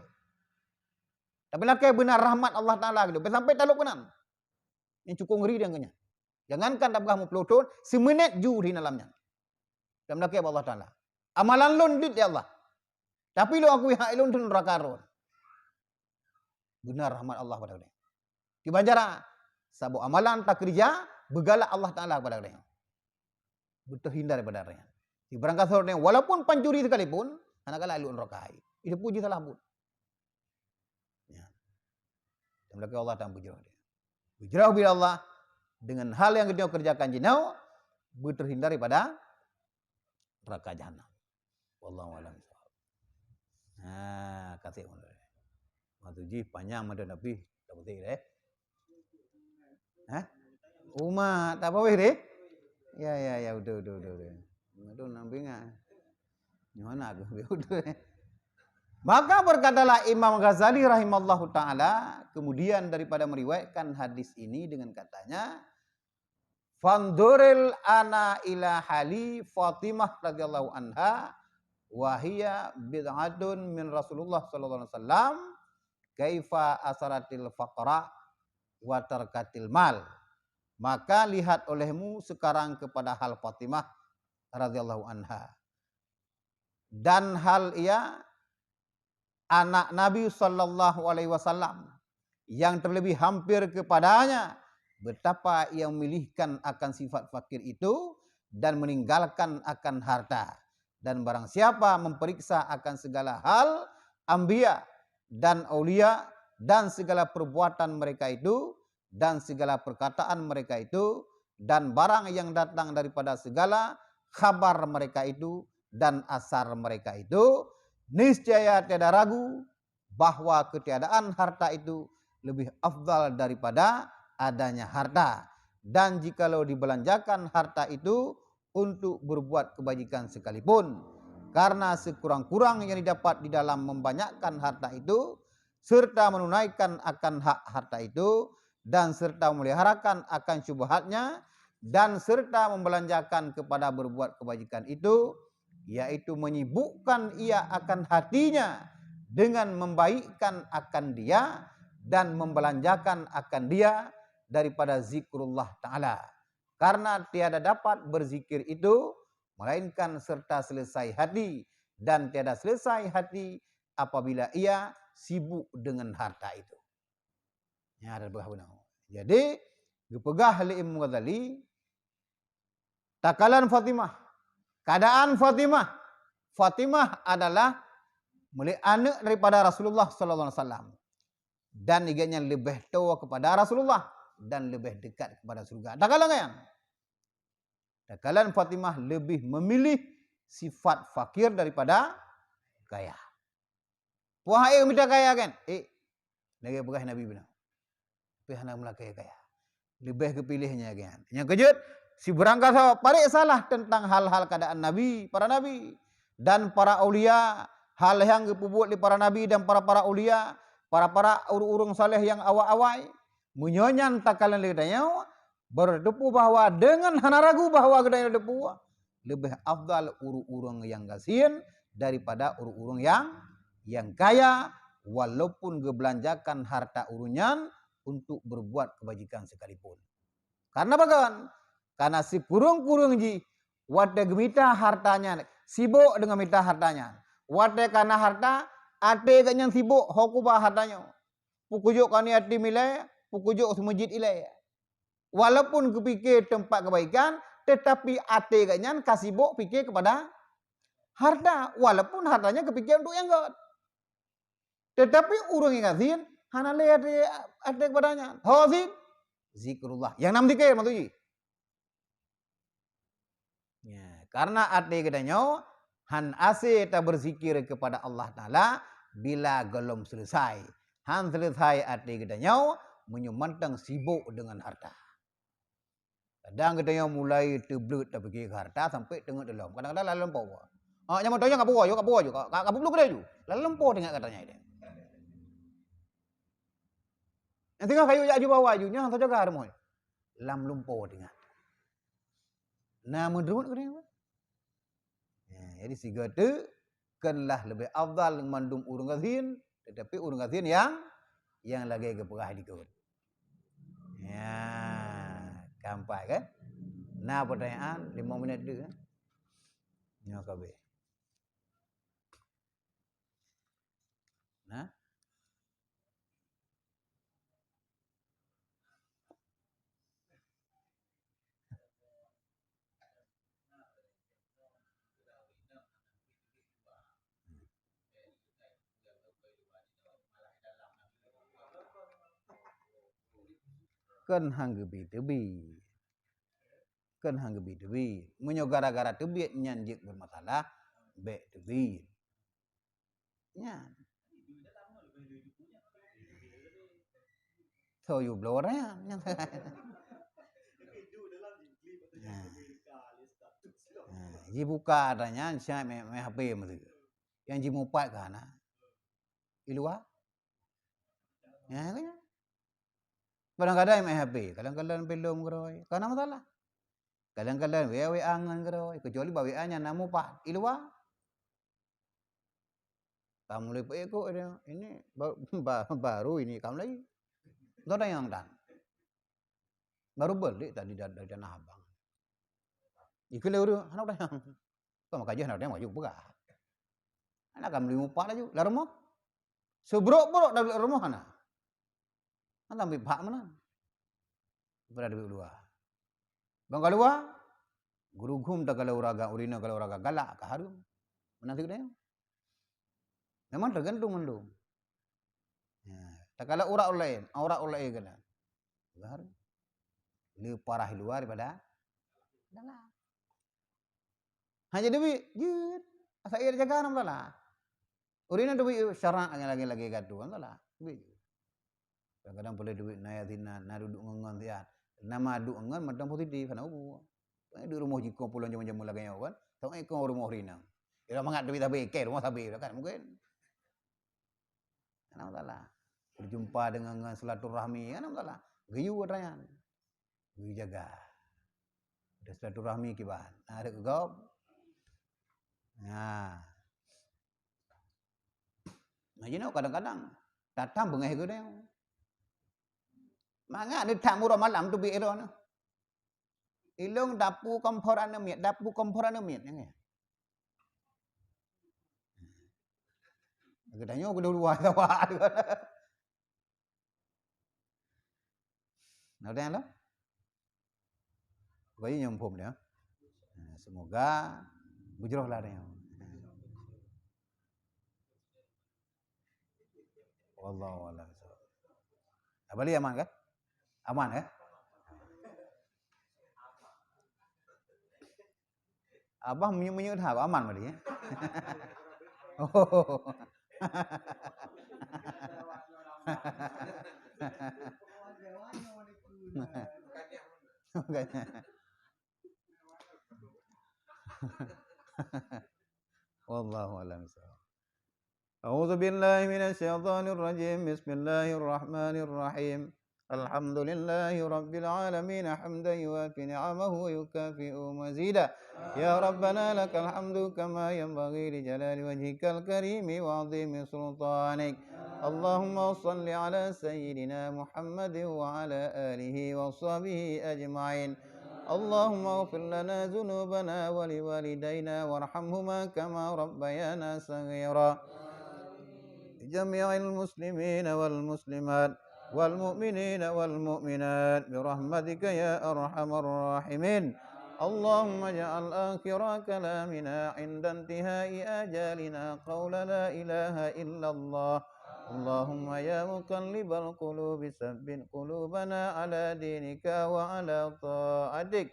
Tapi lakée beuna rahmat Allah Taala geutanyoe, sampai talop keunan. Nyang cukup ngeri dan keunyan. Jangankan tapeugah meuplôh thon, simeunét ju di alam nyan. Tameulakée bak Allah Taala. Amalan lôn deuet di Allah. Tapi lôn akui hak lôn thon nuraka rot. Beuna rahmat Allah pada geutanyoe. Kiban cara, saboh amalan takeurija, beugalak Allah Taala kepada geutanyoe. Beuteuhindar daripada nyan. Di barangkasoe nyan, walaupun pancuri sekalipun, hana galak lôn nuraka hai. Itu puji salah buet. Ya. Dan belakang Allah Taala beujroh dia. Beujroh bila Allah dengan hal yang geutanyoe kerjakan jinoe, beuteuhindar daripada neraka jahanam. Wallahu a'lam bishawab. Ha, kasih. Waktu jih panjang mantap tapi tak penting deh. Hah? Umat tak apa weh deh. Ya, ya, ya, betul, betul, betul, betul. Betul, nak ingat. Nyoe nak aku betul. Maka berkatalah Imam Ghazali rahimallahu taala kemudian daripada meriwayatkan hadis ini dengan katanya, "Fanzuril ana ila hali Fatimah radhiyallahu anha, wa hiya bid'atun min Rasulullah sallallahu alaihi wasallam, kaifa asaratil faqra wa tarkatil mal." Maka lihat olehmu sekarang kepada hal Fatimah radhiyallahu anha. Dan hal ia anak Nabi sallallahu alaihi wasallam yang terlebih hampir kepadanya, betapa ia memilihkan akan sifat fakir itu dan meninggalkan akan harta. Dan barang siapa memeriksa akan segala hal anbiya dan aulia dan segala perbuatan mereka itu dan segala perkataan mereka itu dan barang yang datang daripada segala khabar mereka itu dan asar mereka itu, niscaya tiada ragu bahwa ketiadaan harta itu lebih afdal daripada adanya harta. Dan jikalau dibelanjakan harta itu untuk berbuat kebajikan sekalipun, karena sekurang-kurang yang didapat di dalam membanyakkan harta itu, serta menunaikan akan hak harta itu, dan serta memeliharakan akan syubhatnya, dan serta membelanjakan kepada berbuat kebajikan itu, yaitu menyibukkan ia akan hatinya dengan membaikkan akan dia dan membelanjakan akan dia daripada zikrullah Ta'ala. Karena tiada dapat berzikir itu melainkan serta selesai hati dan tiada selesai hati apabila ia sibuk dengan harta itu. Nyan ada peugah beuna. Jadi, geupeugah lé Imam Ghazali, takalon Fatimah, keadaan Fatimah. Fatimah adalah mulai aneuk daripada Rasulullah sallallahu alaihi wasallam. Dan iga nyan leubeh toe kepada Rasulullah dan leubeh dekat kepada syurga. Takalon nyan. Takalon Fatimah lebih memilih sifat fakir daripada kaya. Puah ae mita kaya kan? Eh, lagée peugah Nabi beuna. Tapi hana meulakée kaya. Leubeh geupiléh nyan kan. Nyang keujeuet, sibeurangkasoe parék salah teuntang hal-hal keadaan Nabi, para nabi, dan para aulia, hal nyang geupeubuet lé para nabi dan para-para aulia, para-para ureuëng-ureuëng saleh nyang awai-awai. Meunyoe nyan takalon lé geutanyoe, beureuteupeu bahwa deungon hana ragu bahwa geutanyoe teupeu leubeh afdal ureuëng-ureuëng nyang gasien daripada ureuëng-ureuëng nyang, nyang kaya, walaupun geubelanjakan harta ureuëng nyan untuk berbuat kebajikan sekalipun. Karena pakon? Karena sikureueng-kureueng jih watée geumita harta nyan, sibok deungon mita harta nyan. Watée kana harta, até geuh nyan sibok ho kuba harta nyoe. Peukujok kani até milée, peukujok seumeujid ilée. Walaupun geupike teumpat keubaikan, tetapi até geuh nyan ka sibok pike kepada harta, walaupun harta nyan geupike untuk nyang gét. Tetapi ureuëng nyang gasien hana lé até, até kepada nyan. Ho gasien, zikrullah. Nyang nam zikir maksud jih. Ya, karena até geutanyoe han asé tabeuzikir kepada Allah Taala bila gohlom selesai. Han selesai até geutanyoe meunyoe mantong sibok deungon harta. Kadang geutanyoe mulai teubleuet tapike keu harta sampai teungeut lom. Kadang-kadang lalom po. Ah, nyang mantong nyang kapeue ju, kapeue ju, ka, ka, kapeue ju. Lalom po teuingat katanya. Nyang singoh kayu jak aju bawa aju, nyan sajaga rumoh. Lam lumpo teuingat. Na meudruet keu dia. Ya, jadi sigoe teuk kenlah lebih afdal mandum ureuëng gasien, tetapi ureuëng gasien yang, yang lagée geupeugah dikeue. Ya, kampai kan? Na pertanyaan lima minit tu kan? Nyoe kabeh. Nah. Kon han geubi teubi. Kon han geubi teubi. Meunyoe gara-gara teubiet nyan jeuet bermasalah, bék teubi. Nyan. Tho yue bloe nyan. Nah. Nah, jibuka ata nyan, siat mé, mé H P meusu. Nyang jimupat ka hana. Di luwa. Nah, kan? Kadang-kadang mé H P, kadang-kadang belom keurôi. Ka na masalah. Kadang-kadang W A, W A ngon keurôi. Kecuali bak W A nyan na mupat. Di luwa. Ka mulai peuék kok dia. Ini ba-, ba-, baru ini ka mulai. Entah dah nyang dan. Baru balik tadi da-, dari Tanah Abang. Ikut lé ureueng, hana udang. Kau maka jih hana udang, maju peugah. Hana ka mulai mupat laju. Lam rumoh. Seubrok-brok dari lam rumoh hana. Hana ambil bak meunan. Daripada duek luwa. Bang ka luwa, geurughum ta kalau uraga, ureueng inong kalau uraga galak ka hareuem. Meunan sigoe. Memang tergantung mandum. Ya, ta kalau urat ureueng laén, aurat ureueng laén keunan. Ka hareuem. Lé parah luwa daripada dalam. Hana jadi duek, jeuet. Asai jaga hana masalah. Ureueng inong duek syarat lagée-lagée gatu, hana masalah. Duek. Kadang-kadang peureulée duek na ya sinan, na duek ngon-ngon siat. Nama duek ngon mantong positif, hana ubu. Duek rumoh jikong pulang jameun-jameun lagée nyoe kan. Sama ikong rumoh ureueng inong. Ira mangat duek sabe, ke rumoh sabe kan mungkin. Hana masalah. Berjumpa dengan, dengan silaturahmi, hana masalah. Geuyue ata nyan. Geujaga. Ada silaturahmi kiban. Nah, ada keu gob. Nah. Nah, jinoe kadang-kadang datang beungéh geutanyoe. Mangat ni that murah malam tu bi ilong. Ilong dapu kompor aneuk miet, dapu kompor aneuk miet. Nyan. Geutanyoe keudua sawa tu kan. Nah, udah lah. Bagi nyang phom dia. Nah, semoga bujroh lah dia. Wallahu a'lam. Abah Li aman kan? Aman kan? Abah meunyoe-meunyoe dah aman balik ya. Oh. Wallahu a'lam bishawab. أعوذ بالله من الشيطان الرجيم. بسم الله الرحمن الرحيم. الحمد لله رب العالمين، حمدا يوافي نعمه ويكافئ مزيده. يا ربنا لك الحمد كما ينبغي لجلال وجهك الكريم وعظيم سلطانك. اللهم صل على سيدنا محمد وعلى آله وصحبه أجمعين. اللهم اغفر لنا ذنوبنا ولوالدينا وارحمهما كما ربيانا صغيرا. جميع المسلمين والمسلمات والمؤمنين والمؤمنات برحمتك يا أرحم الراحمين. اللهم اجعل آخر كلامنا عند انتهاء آجالنا قول لا إله إلا الله. اللهم يا مقلب القلوب ثبت قلوبنا على دينك وعلى طاعتك.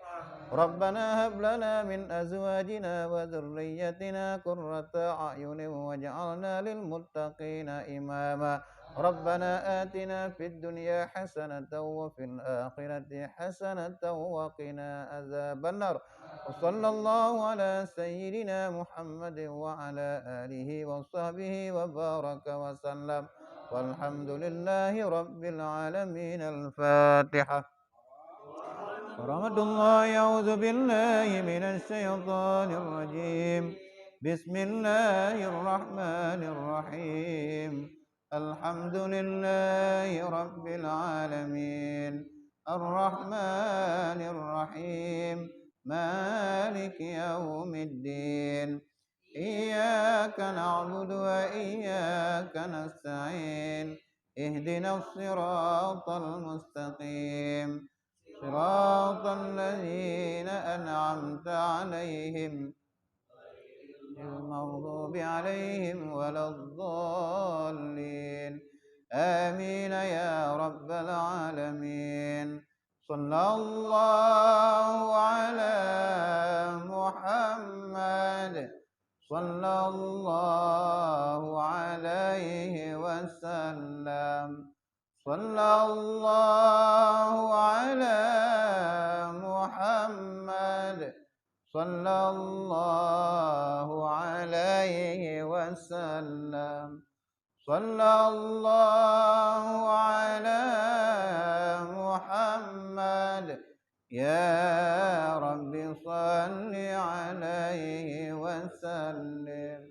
ربنا هب لنا من أزواجنا وذريتنا قرة أعين واجعلنا للمتقين إماما. ربنا آتنا في الدنيا حسنة وفي الآخرة حسنة وقنا عذاب النار. وصلى الله على سيدنا محمد وعلى آله وصحبه وبارك وسلم. والحمد لله رب العالمين. الفاتحة. ورحمة الله. أعوذ بالله من الشيطان الرجيم. بسم الله الرحمن الرحيم. الحمد لله رب العالمين. الرحمن الرحيم. مالك يوم الدين. إياك نعبد وإياك نستعين. اهدنا الصراط المستقيم. صراط الذين أنعمت عليهم غير المغضوب عليهم ولا الضالين. آمين يا رب العالمين. صلى الله على محمد. صلى الله عليه وسلم. صلى الله على محمد. صلى الله عليه وسلم. صلى الله على محمد. يا رب صل عليه وسلم.